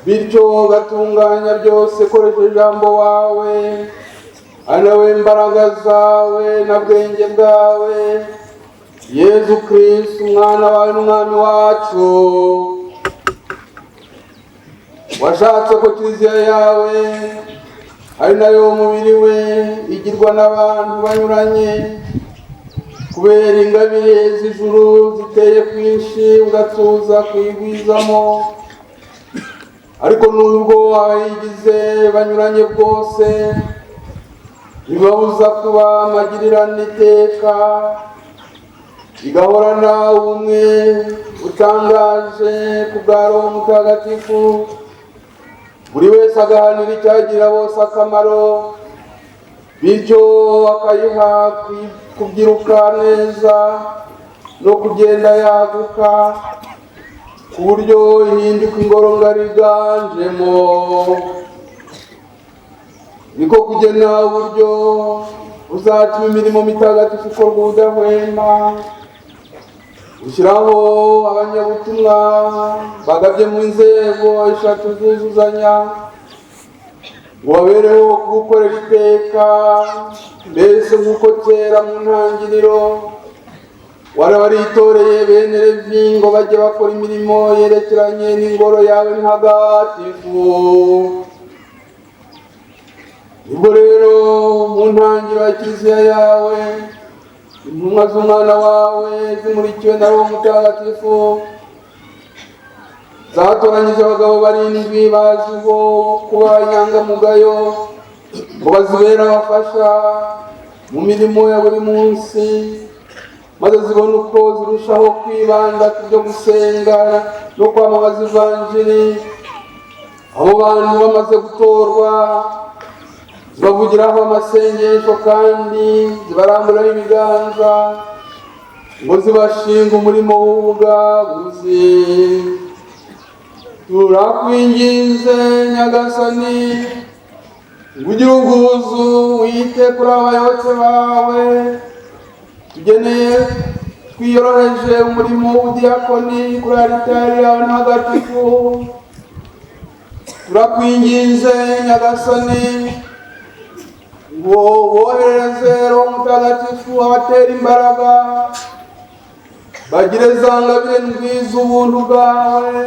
bityo ugatunganya byose ukoresheje ijambo wawe, ari nawe imbaraga zawe na bwenge bwawe, Yezu Kristu umwana wawe n'umwami wacu. Washatse ko kiliziya yawe ari nayo umubiri we igirwa n'abantu banyuranye, kubera ingabire z'ijuru ziteye kwinshi, ugatuza kuyigwizamo. Ariko nubwo abayigize banyuranye bwose, ntibabuza kuba amagirirane iteka, igahorana ubumwe butangaje ku bwa Roho Mutagatifu, buri wese agahanira icyagirira bose akamaro, bityo akayiha kubyiruka neza no kugenda yaguka, ku buryo ihinduka ingoro ngari iganjemo. Niko kugena uburyo uzatuma imirimo mitagatifu ikorwa ubudahwema, ushyiraho abanyabutumwa bagabye mu nzego eshatu zuzuzanya, ngo babereho kugukorera iteka, mbese nk'uko kera mu ntangiriro warabaritoreye bene Levi ngo bajye bakora imirimo yerekeranye n'ingoro yawe ntagatifu. Nibwo rero mu ntangiriro ya kiliziya yawe, intumwa z'umwana wawe zimurikiwe na Roho Mutagatifu zatoranyije abagabo barindwi bazwiho kuba inyangamugayo, ngo bazibere abafasha mu mirimo ya buri munsi, maze zibone uko zirushaho kwibanda ku byo gusenga no kwamamaza ivanjiri. Abo bantu bamaze gutorwa, zibavugiraho amasengesho kandi zibaramburaho ibiganza ngo zibashinge umurimo w'ubugabuzi. Turakwinginze Nyagasani, ngo ugire ubwuzu wite kuri abayoboke bawe tugeneye twiyoroheje umurimo w'ubudiyakoni kuri alitari yawe ntagatifu. Turakwinginze Nyagasani, ngo wohereze Roho Mutagatifu abatera imbaraga, bagire za ngabire ndwi ubuntu bwawe,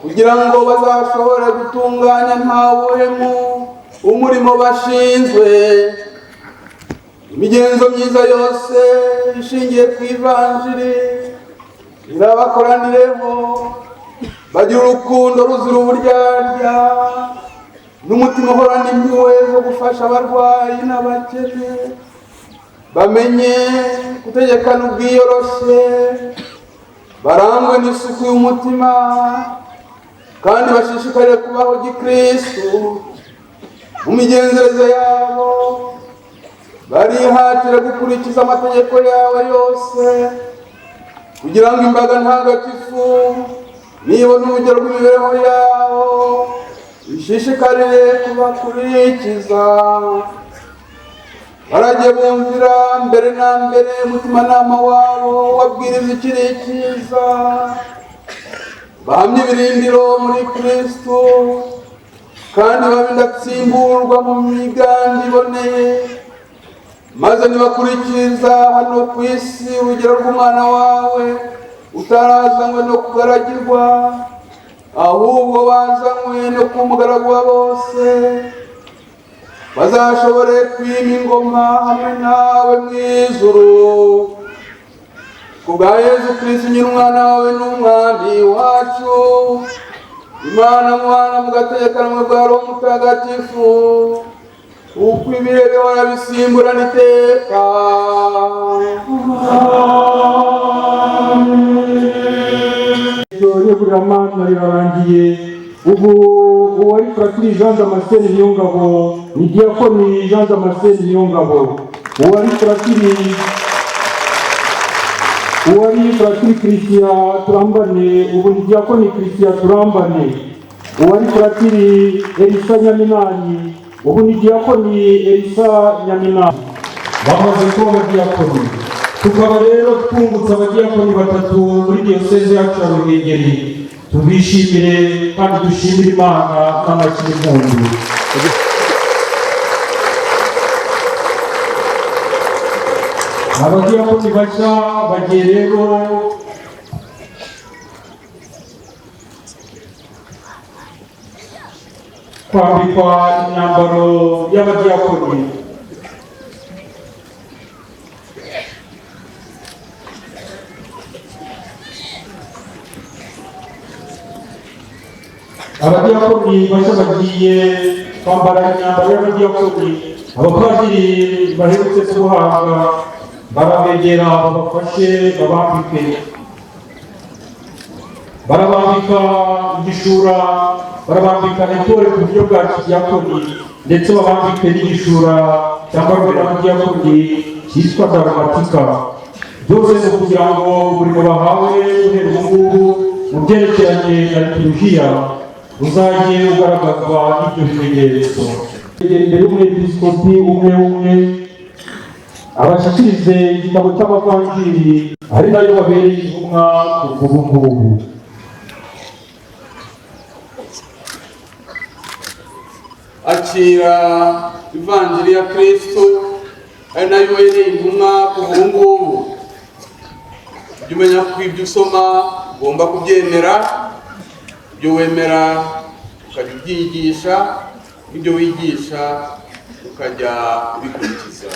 kugira ngo bazashobore gutunganya nta buhemu umurimo bashinzwe. Imigenzo myiza yose ishingiye ku ivanjiri irabakoranireho, bagira urukundo ruzira uburyarya n'umutima uhorana impuhwe zo gufasha abarwayi n'abakene, bamenye gutegekana ubwiyoroshye, barangwe n'isuku y'umutima, kandi bashishikarire kubaho gikristu mu migenzereze yabo, barihatira gukurikiza amategeko yawe yose, kugira ngo imbaga ntagatifu nibona urugero rw'imibereho yabo ishishikarire kubakurikiza. Barajye bumvira mbere na mbere umutimanama wabo wabwiriza ikiri cyiza, bahamye ibirindiro muri Kristu, kandi babe indatsimburwa mu migambi iboneye, maze nibakurikiza hano ku isi urugero rw'umwana wawe utarazanywe no kugaragirwa, ahubwo bazanywe no kuba umugaragu wa bose, bazashobore kwima ingoma hamwe nawe mu ijuru. Kubwa Yezu Kristu nyir'umwana wawe n'umwami wacu, Imana Mwana mugategekanwa bwa Roho Mutagatifu, uko ibihe bihora bisimburana iteka. Yeguramana rirarangiye. Ubu uwari Fratiri Jean Damascene Niyongabo ni Diyakoni Jean Damascene Niyongabo. Uwari Fratiri Christian Turambane ubu ni Diyakoni Christian Turambane. Uwari Fratiri Elisa Nyaminani ubu ni Diyakoni Elisa Nyaminani. Bamaze kuba abadiyakoni, tukaba rero twungutse abadiyakoni batatu muri diyoseze yacu ya Ruhengeri. Tubishimire kandi dushimire Imana n'amashyi y'impundu. Abadiyakoni bashya bagiye rero kwambikwa imyambaro y'abadiyakoni. Abadiyakoni bashya bagiye kwambara imyambaro y'abadiyakoni. Abapadiri baherutse kubuhabwa barabegera, babafashe, babambike. Barabambika igishura, barabambika intore ku buryo bwa kidiyakoni, ndetse babambike n'igishura cyambarwa n'abadiyakoni cyitwa dalmatika. Byose ni ukugira ngo umurimo bahawe guhera ubu ngubu mu byerekeranye na liturujia uzajye ugaragazwa n'ibyo bimenyetso. Imbere y'umwepiskopi umwe umwe abashyikirize igitabo cy'amavanjiri, ari nayo babereye intumwa kuva ubu ngubu. Akira ivanjiri ya Kristo, ari nayo ubereye intumwa kuva ubu ngubu. Jya umenya ko ibyo usoma ugomba kubyemera, ibyo wemera ukajya ubyigisha, ibyo wigisha ukajya ubikurikiza.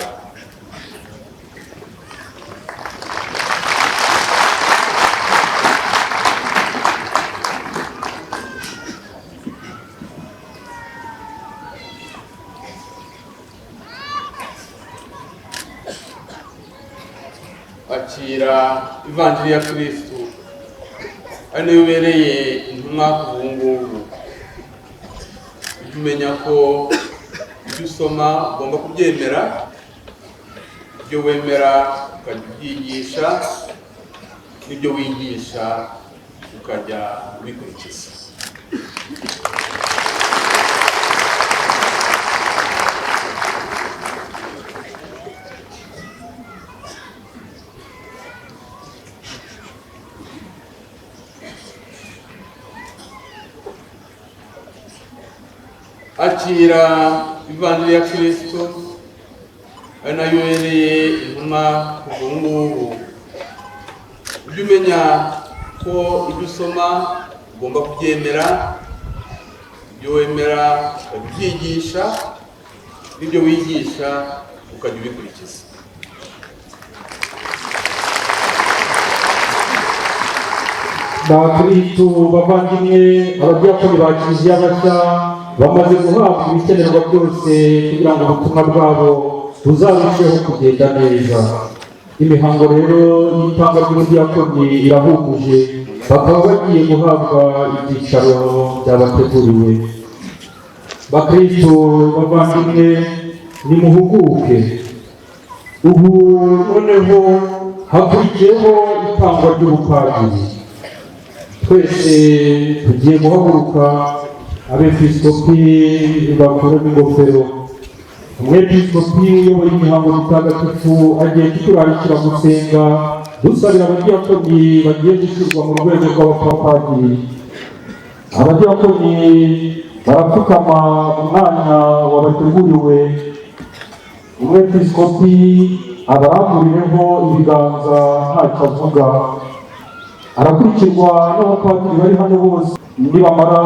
Akira ivanjiri ya Kristo, ari nayo ubereye intumwa kuva ubu ngubu. Ujye umenya ko ibyo usoma ugomba kubyemera, ibyo wemera ukajya ubyigisha, n'ibyo wigisha ukajya ubikurikiza. Akira ivanjiri ya Kristo, ari nayo ubereye intumwa kuva ubu ngubu. Ujye umenya ko ibyo usoma ugomba kubyemera, ibyo wemera ukajya ubyigisha, n'ibyo wigisha ukajya ubikurikiza. Bakristu bavandimwe, abadiyakoni ba Kiliziya bashya bamaze guhabwa ibikenerwa byose kugira ngo ubutumwa bwabo buzarusheho kugenda neza. Imihango rero y'itangwa ry'ubudiyakoni irahumuje, bakaba bagiye guhabwa ibyicaro byabateguriwe. Bakristu bavandimwe, nimuhuguke. Ubu noneho hakurikiyeho itangwa ry'ubupadiri. Twese tugiye guhaguruka, abepiskopi bakuremo ingofero. Umwepiskopi uyoboye imihango mutagatifu agiye kuturarikira gusenga dusabira abadiyakoni bagiye gushyirwa mu rwego rw'abapapadiri. Abadiyakoni barapfukama mu mwanya wabateguriwe. Umwepiskopi abaramburireho ibiganza ntacyo avuga, arakurikirwa n'abapadiri bari hano bose. Nibamara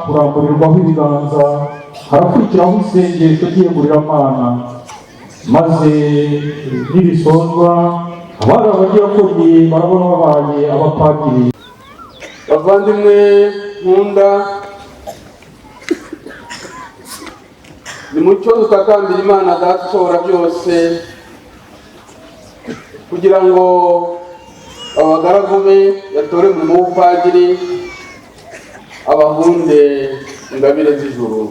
kuramburirwaho ibiganza, harakurikiraho isengesho ry'iyeguriramana, maze nibisozwa Abari abadiyakoni barabona babaye abapadiri. Bavandimwe nkunda, nimucyo dutakambira Imana Data Ushobora byose, kugira ngo abagaragu be yatore umurimo w'ubupadiri, abahunde ingabire z'ijuru.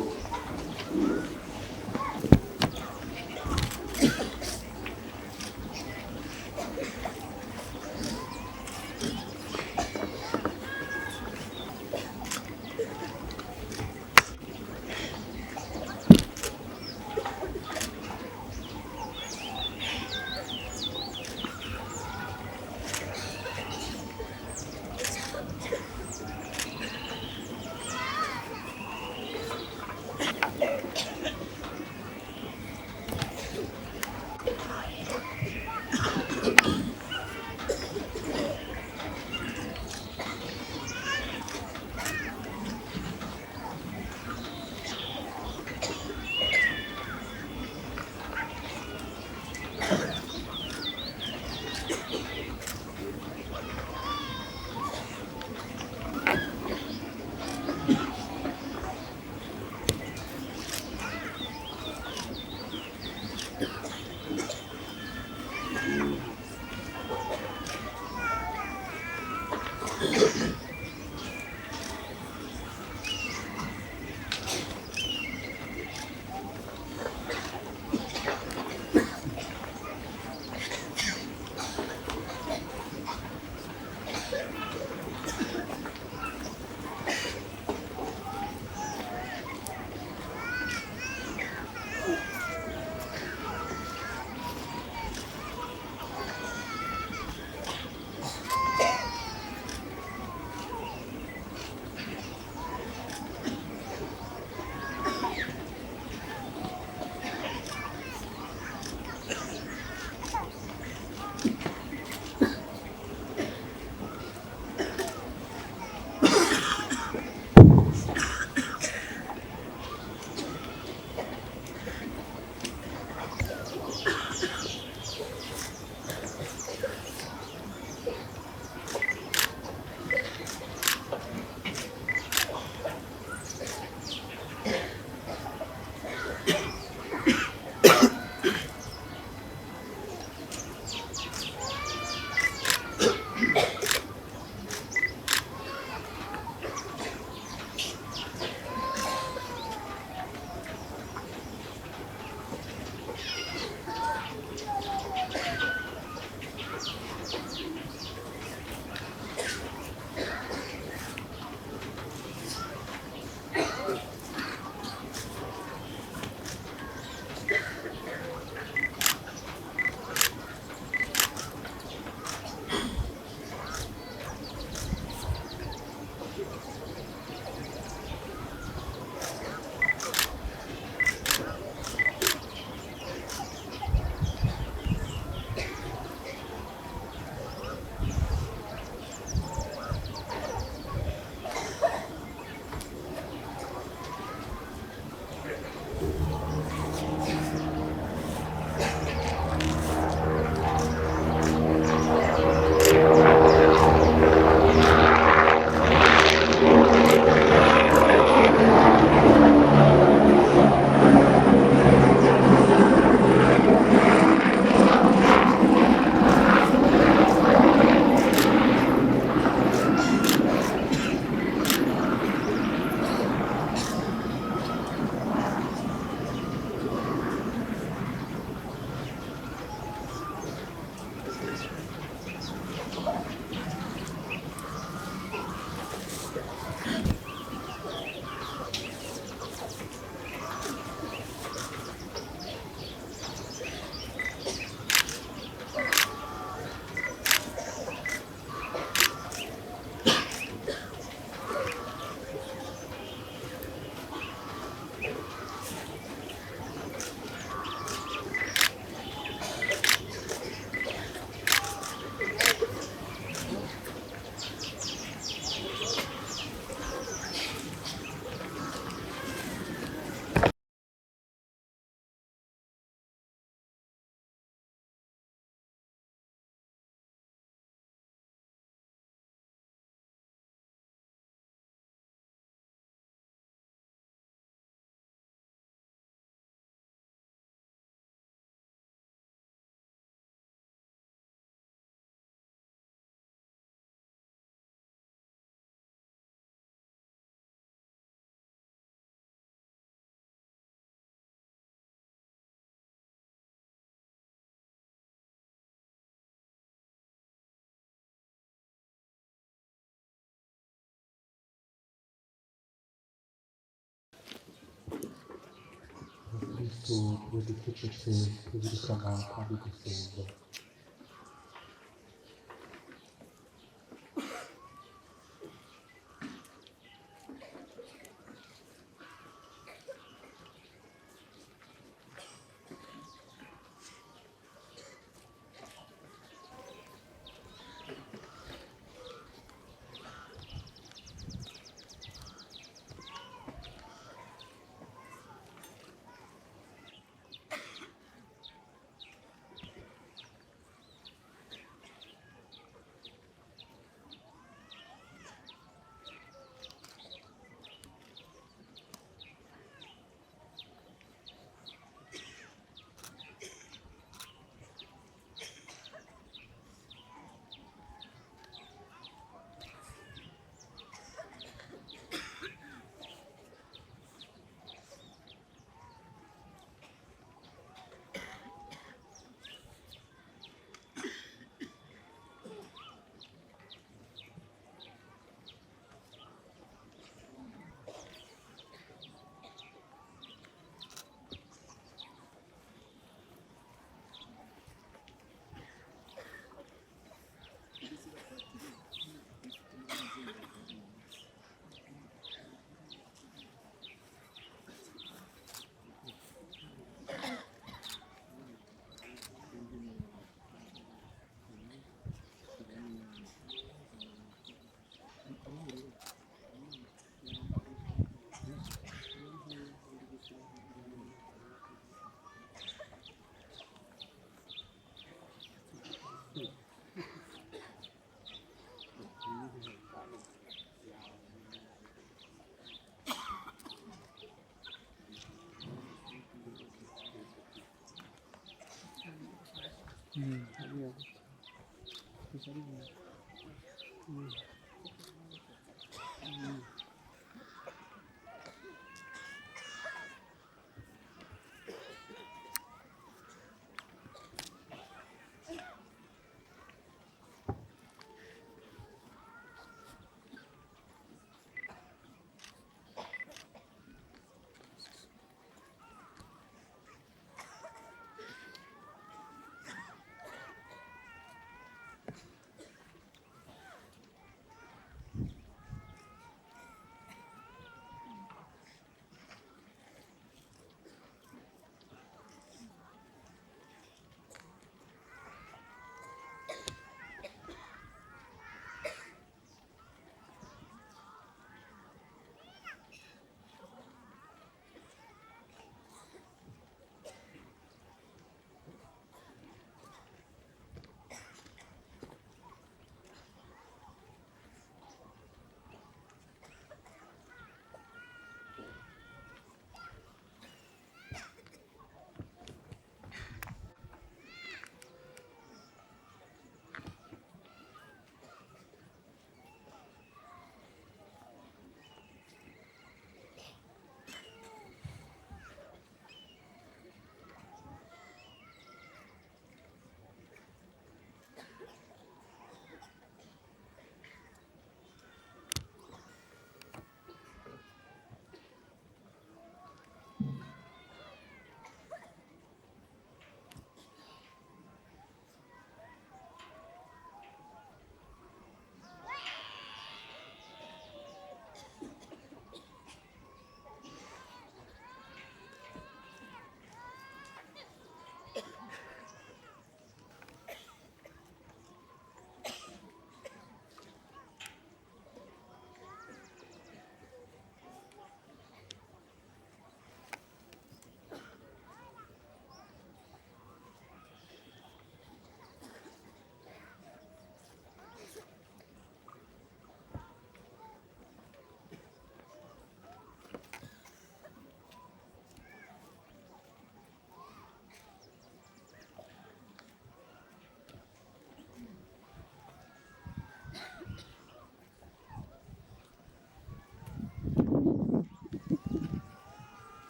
Kristu tube ducecetse tuzirikana kandi dusenga.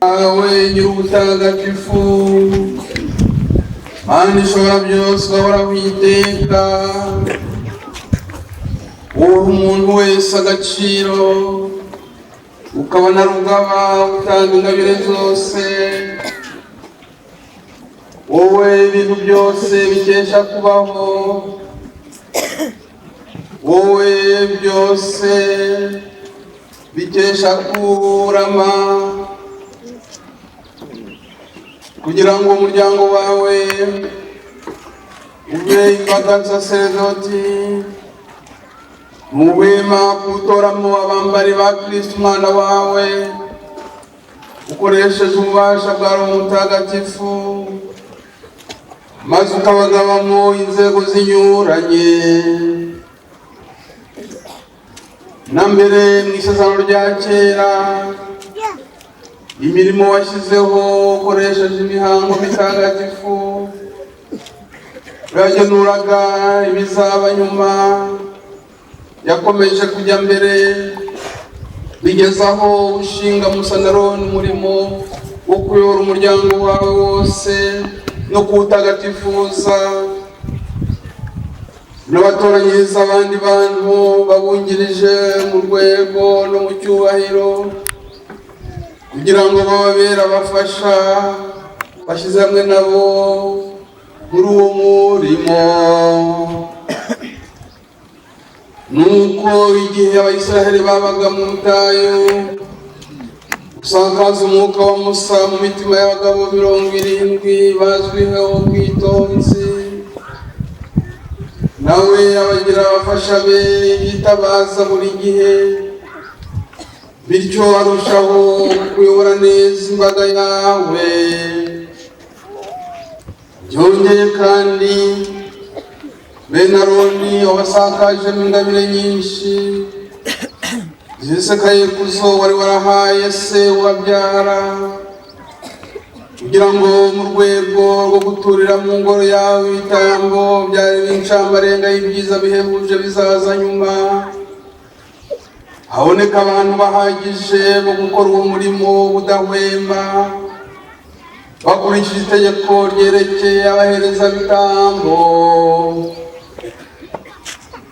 Awe Nyir'ubutagatifu, Mana ishobora byose, uhoraho iteka, uha umuntu wese agaciro, ukabona rugaba utanga ingabire zose, wowe ibintu byose bikesha kubaho, wowe byose bikesha kurama, kugira ngo umuryango wawe ube imbaga nsaserdoti, ntuhwema kuwutoramo abambari ba Kristo umwana wawe, ukoresheje ububasha bwa Roho Mutagatifu, maze ukabagabamo inzego zinyuranye. Na mbere mu isezerano rya kera, imirimo washyizeho ukoresheje imihango mitagatifu yagenuraga ibizaba nyuma, yakomeje kujya mbere bigezaho ushinga Musa na Aroni umurimo wo kuyobora umuryango wawe wose no kuwutagatifuza, n'abatoranyiriza abandi bantu babungirije mu rwego no mu cyubahiro, kugira ngo bababere abafasha bashyize hamwe nabo muri uwo murimo. Nuko igihe Abayisraheli babaga mu butayu, usakaza umwuka wa Musa mu mitima y'abagabo 70 bazwiho ubwitonzi, nawe abagira abafasha be yitabaza buri gihe, bityo arushaho kuyobora neza imbaga yawe. Byongeye kandi bene Aroni wabasakajemo ingabire nyinshi zisekaye kuzo wari warahaye se ubabyara, kugira ngo mu rwego rwo guturira mu ngoro yawe ibitambo byari b'incambarenga y'ibyiza bihebuje bizaza nyuma, haboneka abantu bahagije bo gukora uwo murimo udahwema, bakurikije itegeko ryerekeye abaherezabitambo.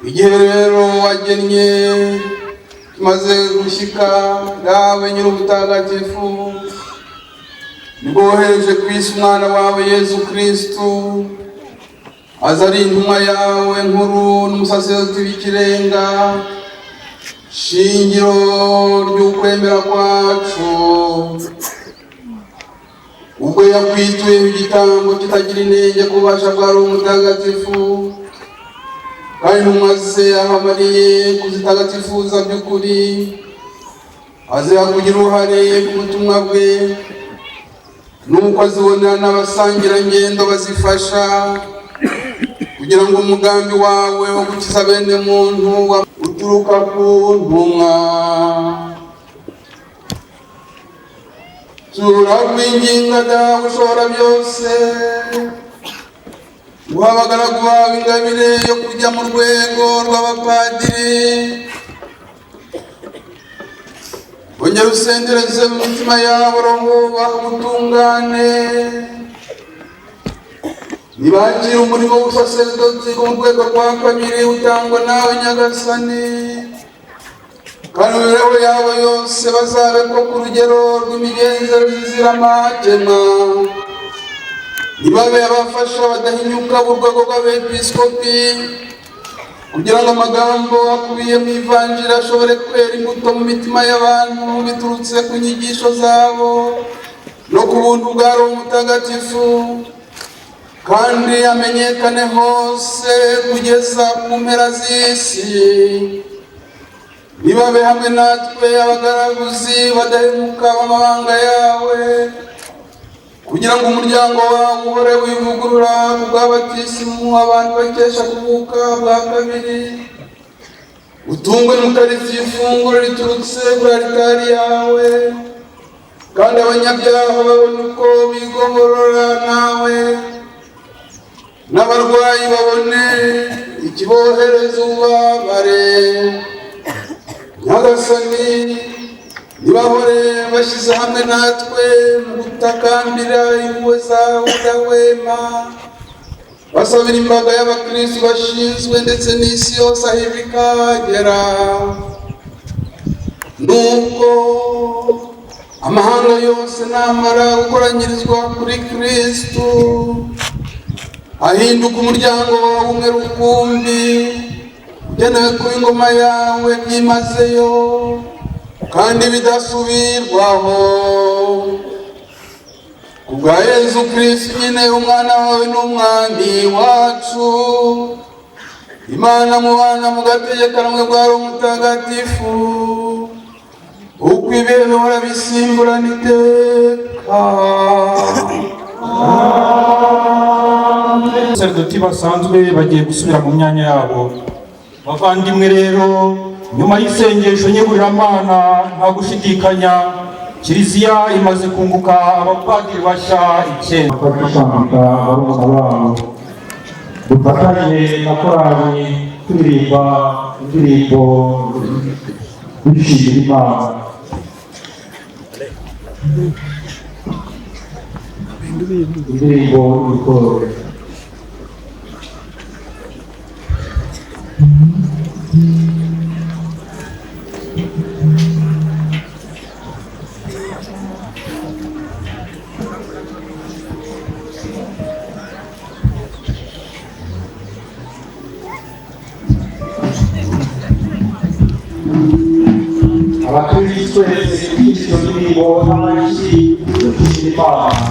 Igihe rero wagennye tumaze gushyika, Dawe Nyir'ubutagatifu, nibwo wohereje ku isi umwana wawe Yezu Kristu, aza ari intumwa yawe nkuru n'umusaserdoti w'ikirenga, shingiro ry'ukwemera kwacu. Ubwo yakwituye igitambo kitagira inenge ku bubasha bwa Roho Mutagatifu, kandi intumwa ze ahamariye kuzitagatifuza by'ukuri, aziha kugira uruhare ku butumwa bwe, nuko azibonera n'abasangirangendo bazifasha, kugira ngo umugambi wawe wo gukiza bene muntu uturuka ku ntumwa. Turakwinginga Dawe ushobora byose, guha abagaragu bawe ingabire yo kujya mu rwego rw'abapadiri, ongera usendereze mu mitima yabo roho baha ubutungane, nibakire umurimo w'ubusaserdoti mu rwego rwa kabiri utangwa nawe Nyagasani, kandi imibereho yabo yose bazabe ko ku rugero rw'imigenzereze izira amakemwa, ntibabe abafasha badahinyuka b'urwego rw'abepiskopi, kugira ngo amagambo akubiye mu ivanjiri ashobore kwera imbuto mu mitima y'abantu biturutse ku nyigisho zabo no ku buntu bwa Roho Mutagatifu, kandi amenyekane hose kugeza ku mpera z'isi. Nibabe hamwe natwe abagaraguzi badahemuka b'amabanga yawe, kugira ngo umuryango wawe uhore wivugurura ku bw'abatisimu abantu bakesha kuvuka bwa kabiri, utungwe n'Ukaristiya ifunguro riturutse kuri alitari yawe, kandi abanyabyaha babone uko bigomorora nawe, n'abarwayi babone ikibohereza ububabare. Nyagasani, nibahore bashyize hamwe natwe mu gutakambira impuhwe zawe udahwema, basabira imbaga y'abakristu bashinzwe ndetse n'isi yose aho iva ikagera. Nuko amahanga yose namara gukoranyirizwa kuri Kristu, ahinduka umuryango wawe umwe rukumbi ugenewe kuba ingoma yawe byimazeyo kandi bidasubirwaho. Kubwa Yezu Kristu nyine, umwana wawe n'umwami wacu, Imana mubana mugategekanwe bwa Roho Mutagatifu, uko ibihe bihora bisimburana iteka. Abasaseridoti basanzwe bagiye gusubira mu myanya yabo. Bavandimwe rero, nyuma y'isengesho nyegururamana, nta gushidikanya Kiliziya imaze kunguka abapadiri bashya 9. Bakishambika barumuna babo, dufatanye na korali turirimba indirimbo dushimira Imana. Indirimbo y'Itorero. Abakristo twese iyo ndirimbo n'amashyi dushimira Imana.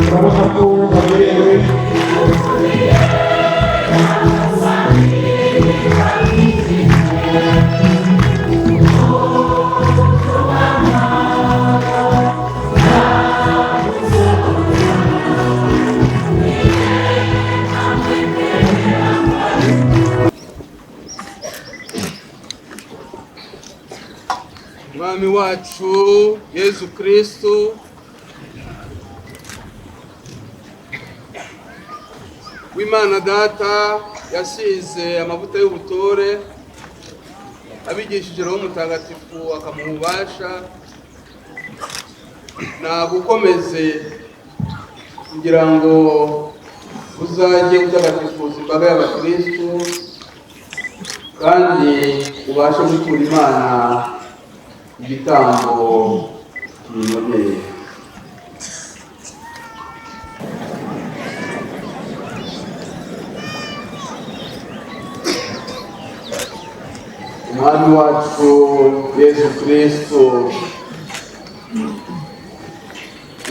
Urabona ko baberewe. Umwami wacu Yezu Kristu, w'Imana Data yasize amavuta y'ubutore, abigishije Roho Mutagatifu akamuha ububasha, nagukomeze kugira ngo uzajye utagatifuza imbaga y'abakristu kandi ubashe gutura Imana igitambo kiyinogeye. Umwami wacu Yezu Kristu,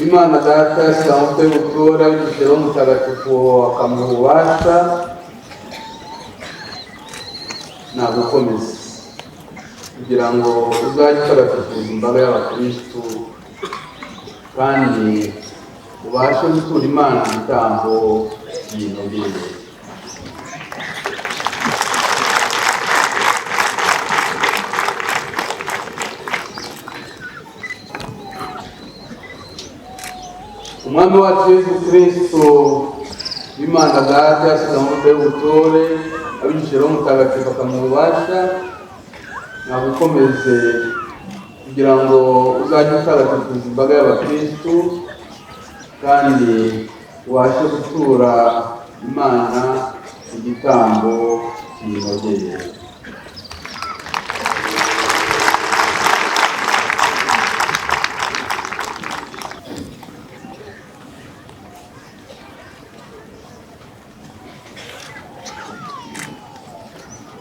Imana Data yasize amavuta y'ubutore, abigishije Roho Mutagatifu akamuha ububasha, nagukomeze kugira ngo uzajye utagatifuza imbaga y'abakristu kandi ubashe gutura Imana igitambo kiyinogeye. Umwami wacu Yezu Kristu, Imana Data yasize amavuta y'ubutore, abigishije Roho Mutagatifu akamuha ububasha, nagukomeze kugira ngo uzajye utagatifuza imbaga y'abakristu kandi ubashe gutura Imana igitambo kiyinogeye.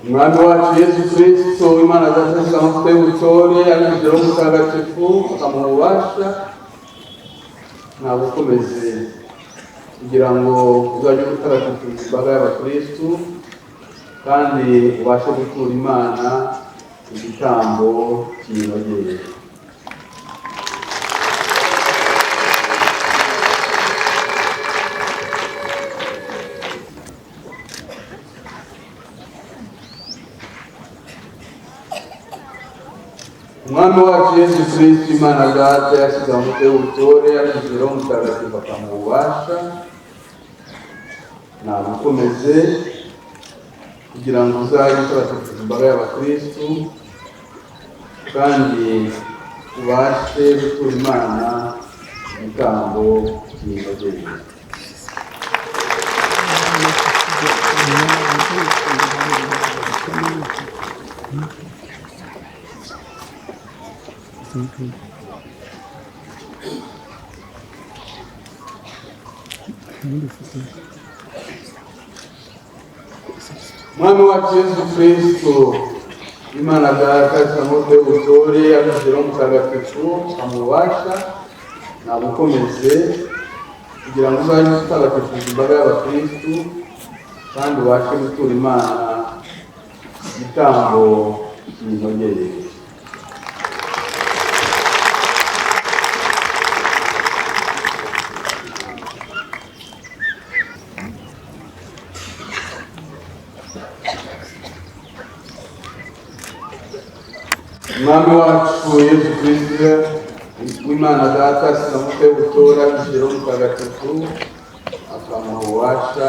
Umwami wacu Yezu Kristu, Imana Data yasize amavuta y'ubutore, abigishije Roho Mutagatifu akamuha ububasha, nagukomeze kugira ngo uzajye utagatifuza imbaga y'abakristu kandi ubashe gutura Imana igitambo kiyinogeye. Umwami wacu Yesu Kristo, Imana Data yashyize amavuta y'ubutore abigizweho Mutagatifu akamuha ububasha, nagukomeze kugira ngo uzajye utagatifuza imbaga y'abakristu kandi ubashe gutura Imana igitambo kiyinogeye. Umwami wacu Yesu Kristo, Imana Data yashyize amavuta y'ubutore abigizweho Mutagatifu amubasha, nagukomeze kugira ngo uzajye utagatifuza imbaga y'abakristu kandi ubashe gutura Imana igitambo kiyinogeye. Umwami wacu Yesu Kristo, w'Imana Data yashyize amavuta y'ubutore abigizweho Mutagatifu akamuha ububasha,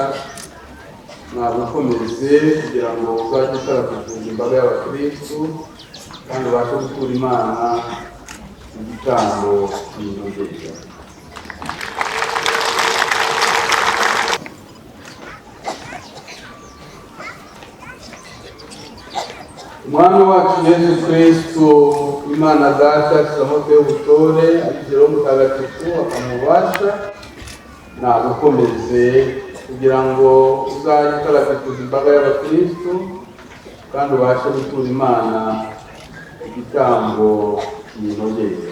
nagukomeze kugira ngo uzajye utagatifuza imbaga y'abakristu kandi ubashe gutura Imana igitambo kiyinogeye. Umwami wacu Yesu Kristo, Imana Data yashyize amavuta y'ubutore abigizweho Mutagatifu akamubasha, nagukomeze kugira ngo uzajye utagatifuza imbaga y'abakristu kandi ubashe gutura Imana igitambo kiyinogeye.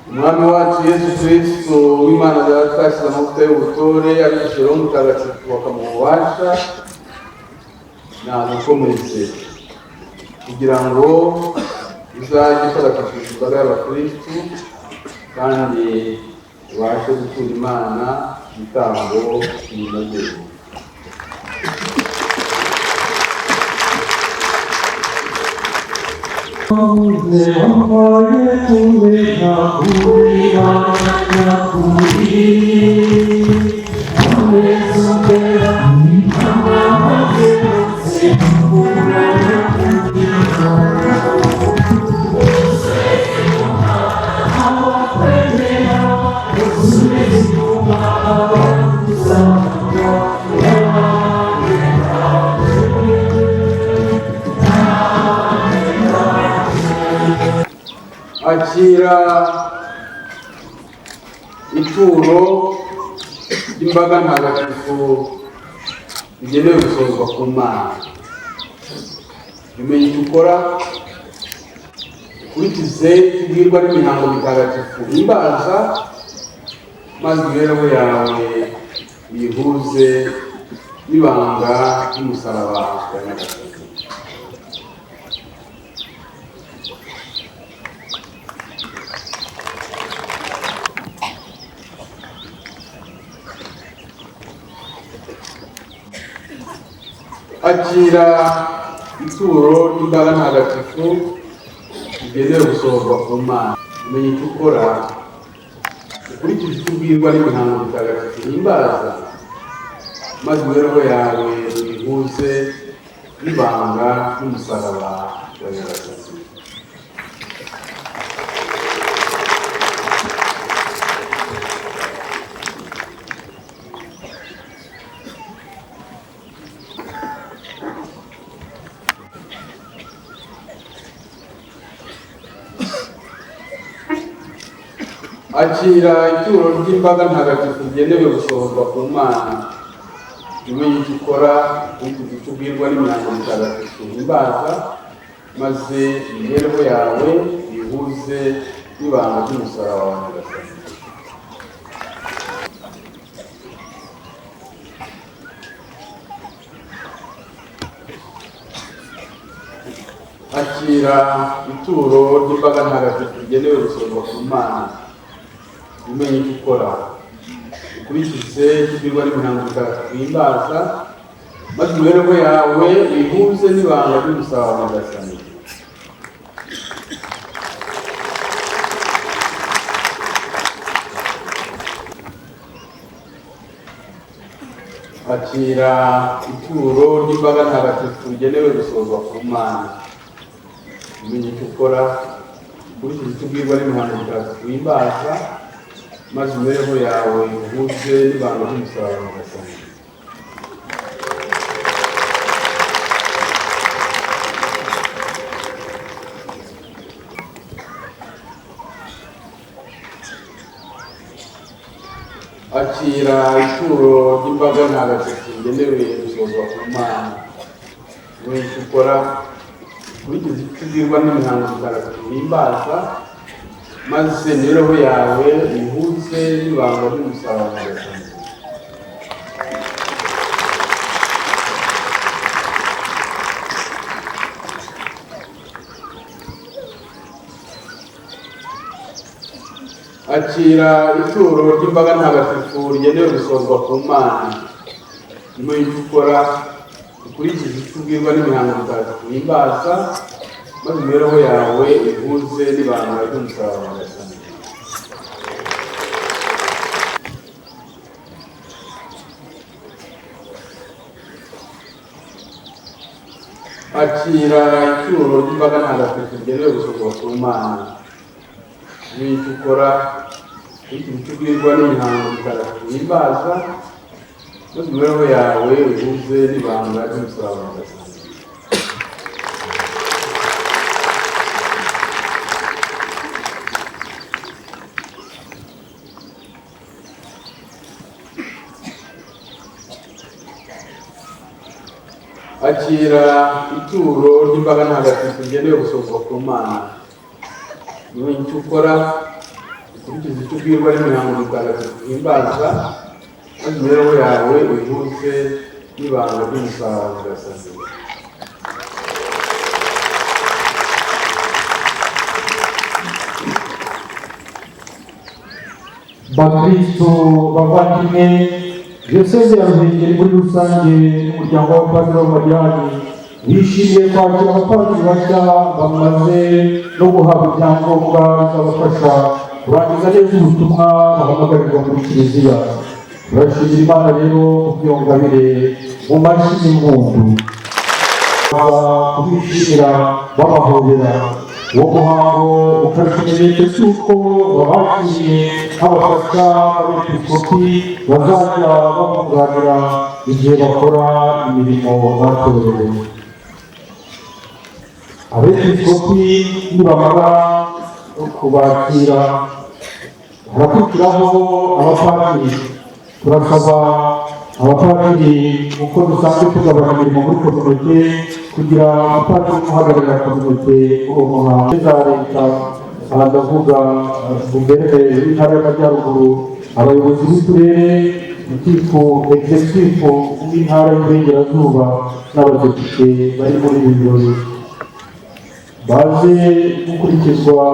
Umwami wacu Yesu Kristo, w'Imana Data yashyize amavuta y'ubutore abigizweho Mutagatifu bakamuha ububasha, nagukomeze kugira ngo uzajye utagatifuza imbaga y'abakristu kandi ubashe gutura Imana igitambo kiyinogeye. Akira ituro ry'imbaga ntagatifu rigenewe gusohozwa ku Mana. Umenye icyo ukora, ukurikize icyo ubwirwa n'imihango mitagatifu himbaza, maze imibereho yawe uyihuze n'ibanga ry'umusaraba wa Nyagasani. Akira ituro ry'imbaga ntagatifu rigenewe gusohozwa ku Mana. Umenye icyo ukora, ukurikize icyo ubwirwa n'imihango mitagatifu himbaza, maze imibereho yawe uyihuze n'ibanga ry'umusaraba wa Nyagasani. Akira ituro ry'imbaga ntagatifu rigenewe gusohozwa ku Mana. Umenye icyo ukora, ukurikize icyo ubwirwa n'imihango mitagatifu himbaza, maze imibereho yawe uyihuze n'ibanga ry'umusaraba wa Nyagasani. Akira ituro ry'imbaga ntagatifu rigenewe gusorwa ku Mana. Umenye icyo ukora, ukurikize icyo n'imihango mitagatifu uhimbaza, maze imibereho yawe ihuze n'ibanga ry'umusaraba wa Nyagasani. Akira ituro ry'imbaga ntagatifu rigenewe gusorwa ku Mana. Umenye icyo ukora, ukurikize icyo ubwirwa n'imihango mitagatifu uhimbaza, maze imibereho yawe ihuze n'ibanga ry'umusaraba wa Nyagasani. Akira ituro ry'imbaga ntagatifu rigenewe gusozwa ku Mana. Umenye icyo ukora, ukurikize icyo ubwirwa n'imihango mitagatifu uhimbaza, maze imibereho yawe ihuze n'ibanga ry'umusaraba wa Nyagasani. Akira ituro ry'imbaga ntagatifu rigenewe gusozwa ku Mana. Umenye icyo ukora, ukurikize icyo ubwirwa n'imihango mitagatifu uhimbaza, maze imibereho yawe ihuze n'ibanga ry'umusaraba wa Nyagasani. Akira ituro ry'imbaga ntagatifu rigenewe gusozwa ku Mana. Umenye icyo ukora, ukurikize icyo ubwirwa n'imihango mitagatifu uhimbaza, maze imibereho yawe ihuze n'ibanga ry'umusaraba wa Nyagasani. Akira ituro ry'imbaga ntagatifu rigenewe gusozwa ku Mana. Umenye icyo ukora, ukurikize icyo ubwirwa n'imihango mitagatifu uhimbaza, maze imibereho yawe ihuze n'ibanga ry'umusaraba wa Nyagasani. Bakristo bavandimwe, Diyoseze ya Ruhengeri muri rusange n'umuryango w'abapadiri b'Abamadiyani bishimiye kwakira abapadiri bashya bamaze no guhabwa ibyangombwa bizabafasha kurangiza neza ubutumwa bahamagarirwa muri Kiliziya. Turashimira Imana rero kubw'iyo ngabire mu mashyi n'impundu, kubishimira babahobera. Uwo muhango ukaba ikimenyetso cy'uko babakiriye nk'abafasha b'abepiskopi bazajya babunganira igihe bakora imirimo batorewe. Abepiskopi nibamara kubakira harakurikiraho abapadiri. Turasaba abapadiri, uko dusanzwe tugabanya imirimo muri kominote, kugira umupadiri uhagararira kominote uwo muhango za leta. Aha ndavuga guverineri w'intara y'Amajyaruguru, abayobozi b'uturere, gitifu executive w'intara y'Iburengerazuba n'abadepite bari muri ibi birori baze gukurikizwa.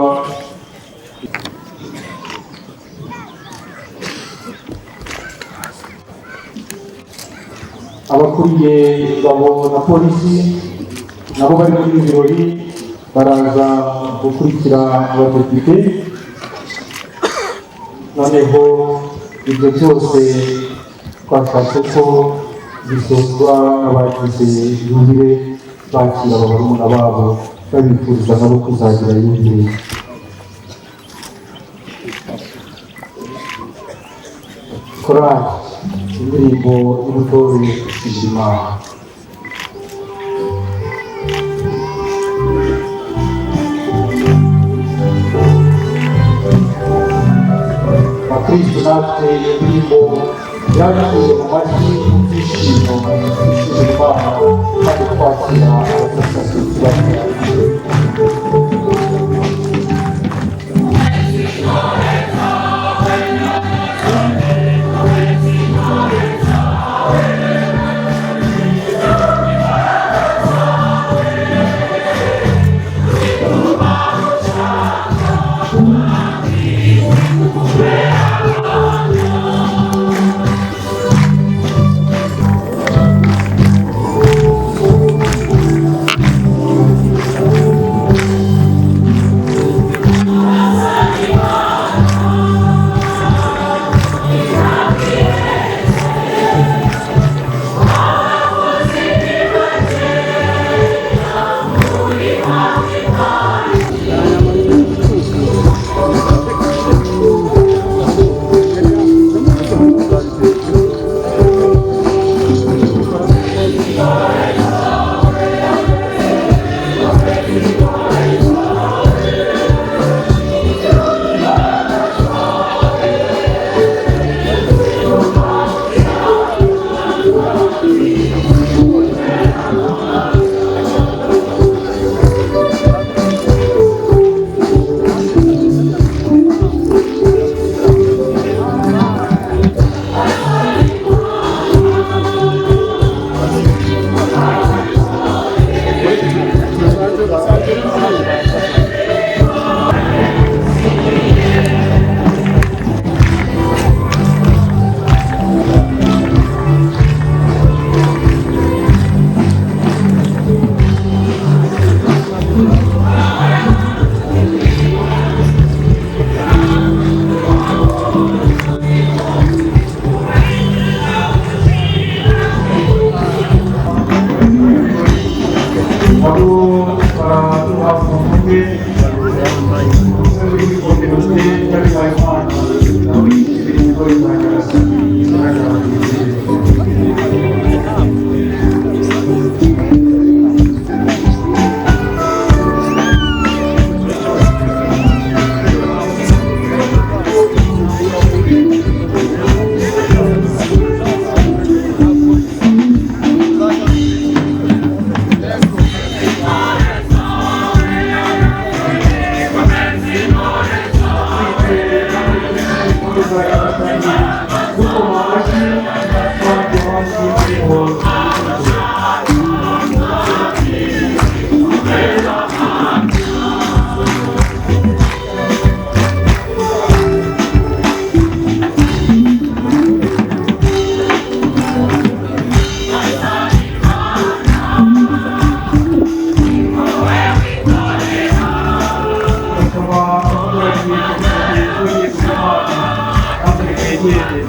Abakuriye ingabo na polisi nabo bari muri ibi birori baraza gukurikira abadepite. Noneho ibyo byose twashatse ko bisozwa n'abagize yubile bakira barumuna babo, babifuriza nabo kuzagira yubile. Korali indirimbo y'ubutore ishimira Imana. Bakristo natwe iyo ndirimbo yaciye mu majwi mu byishimo dushimira Imana kandi twakira abasaserdoti bashya. Baraduha umwe umwe muri kominote y'abihayimana ibigo bitangaza. Bakaba bahagarariye kominote y'Imana kandi begereye.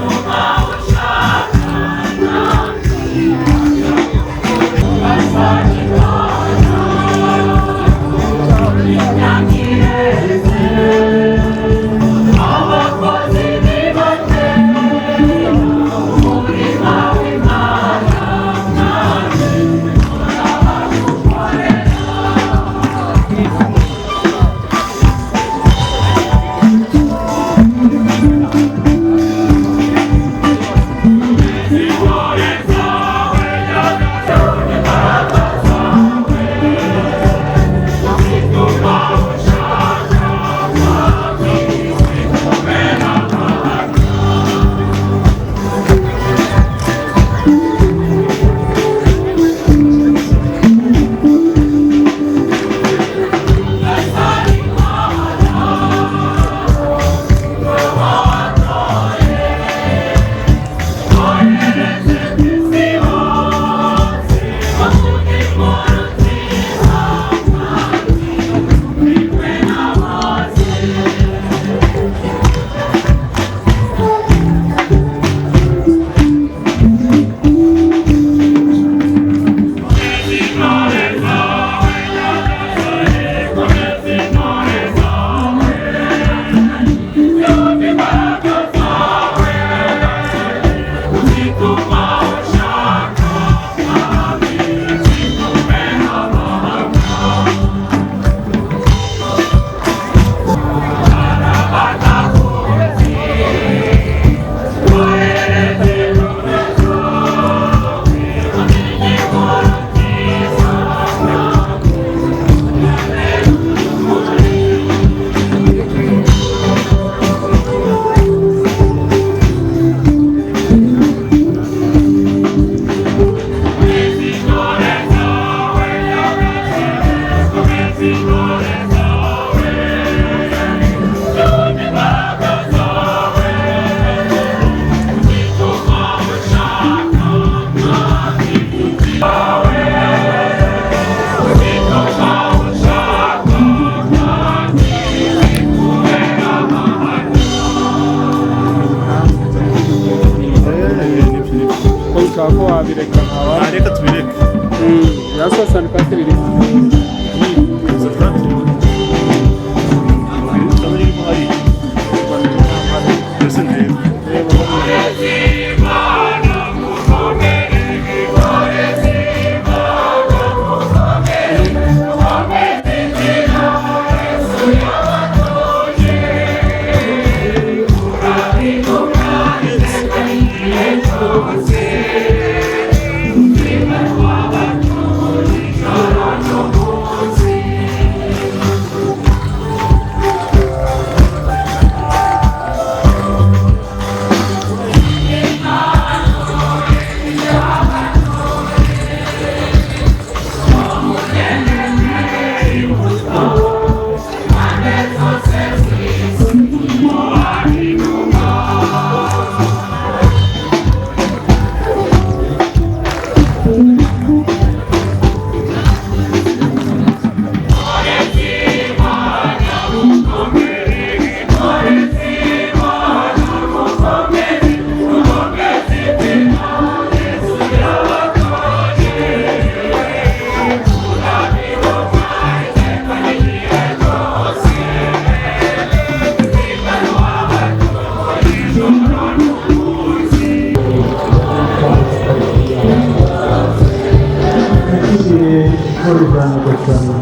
Ushaka ko wabireka nkaba Reka tubireke. Ya sosani patiri. Mbese ndebe. Thank you. bwa Nyagasani.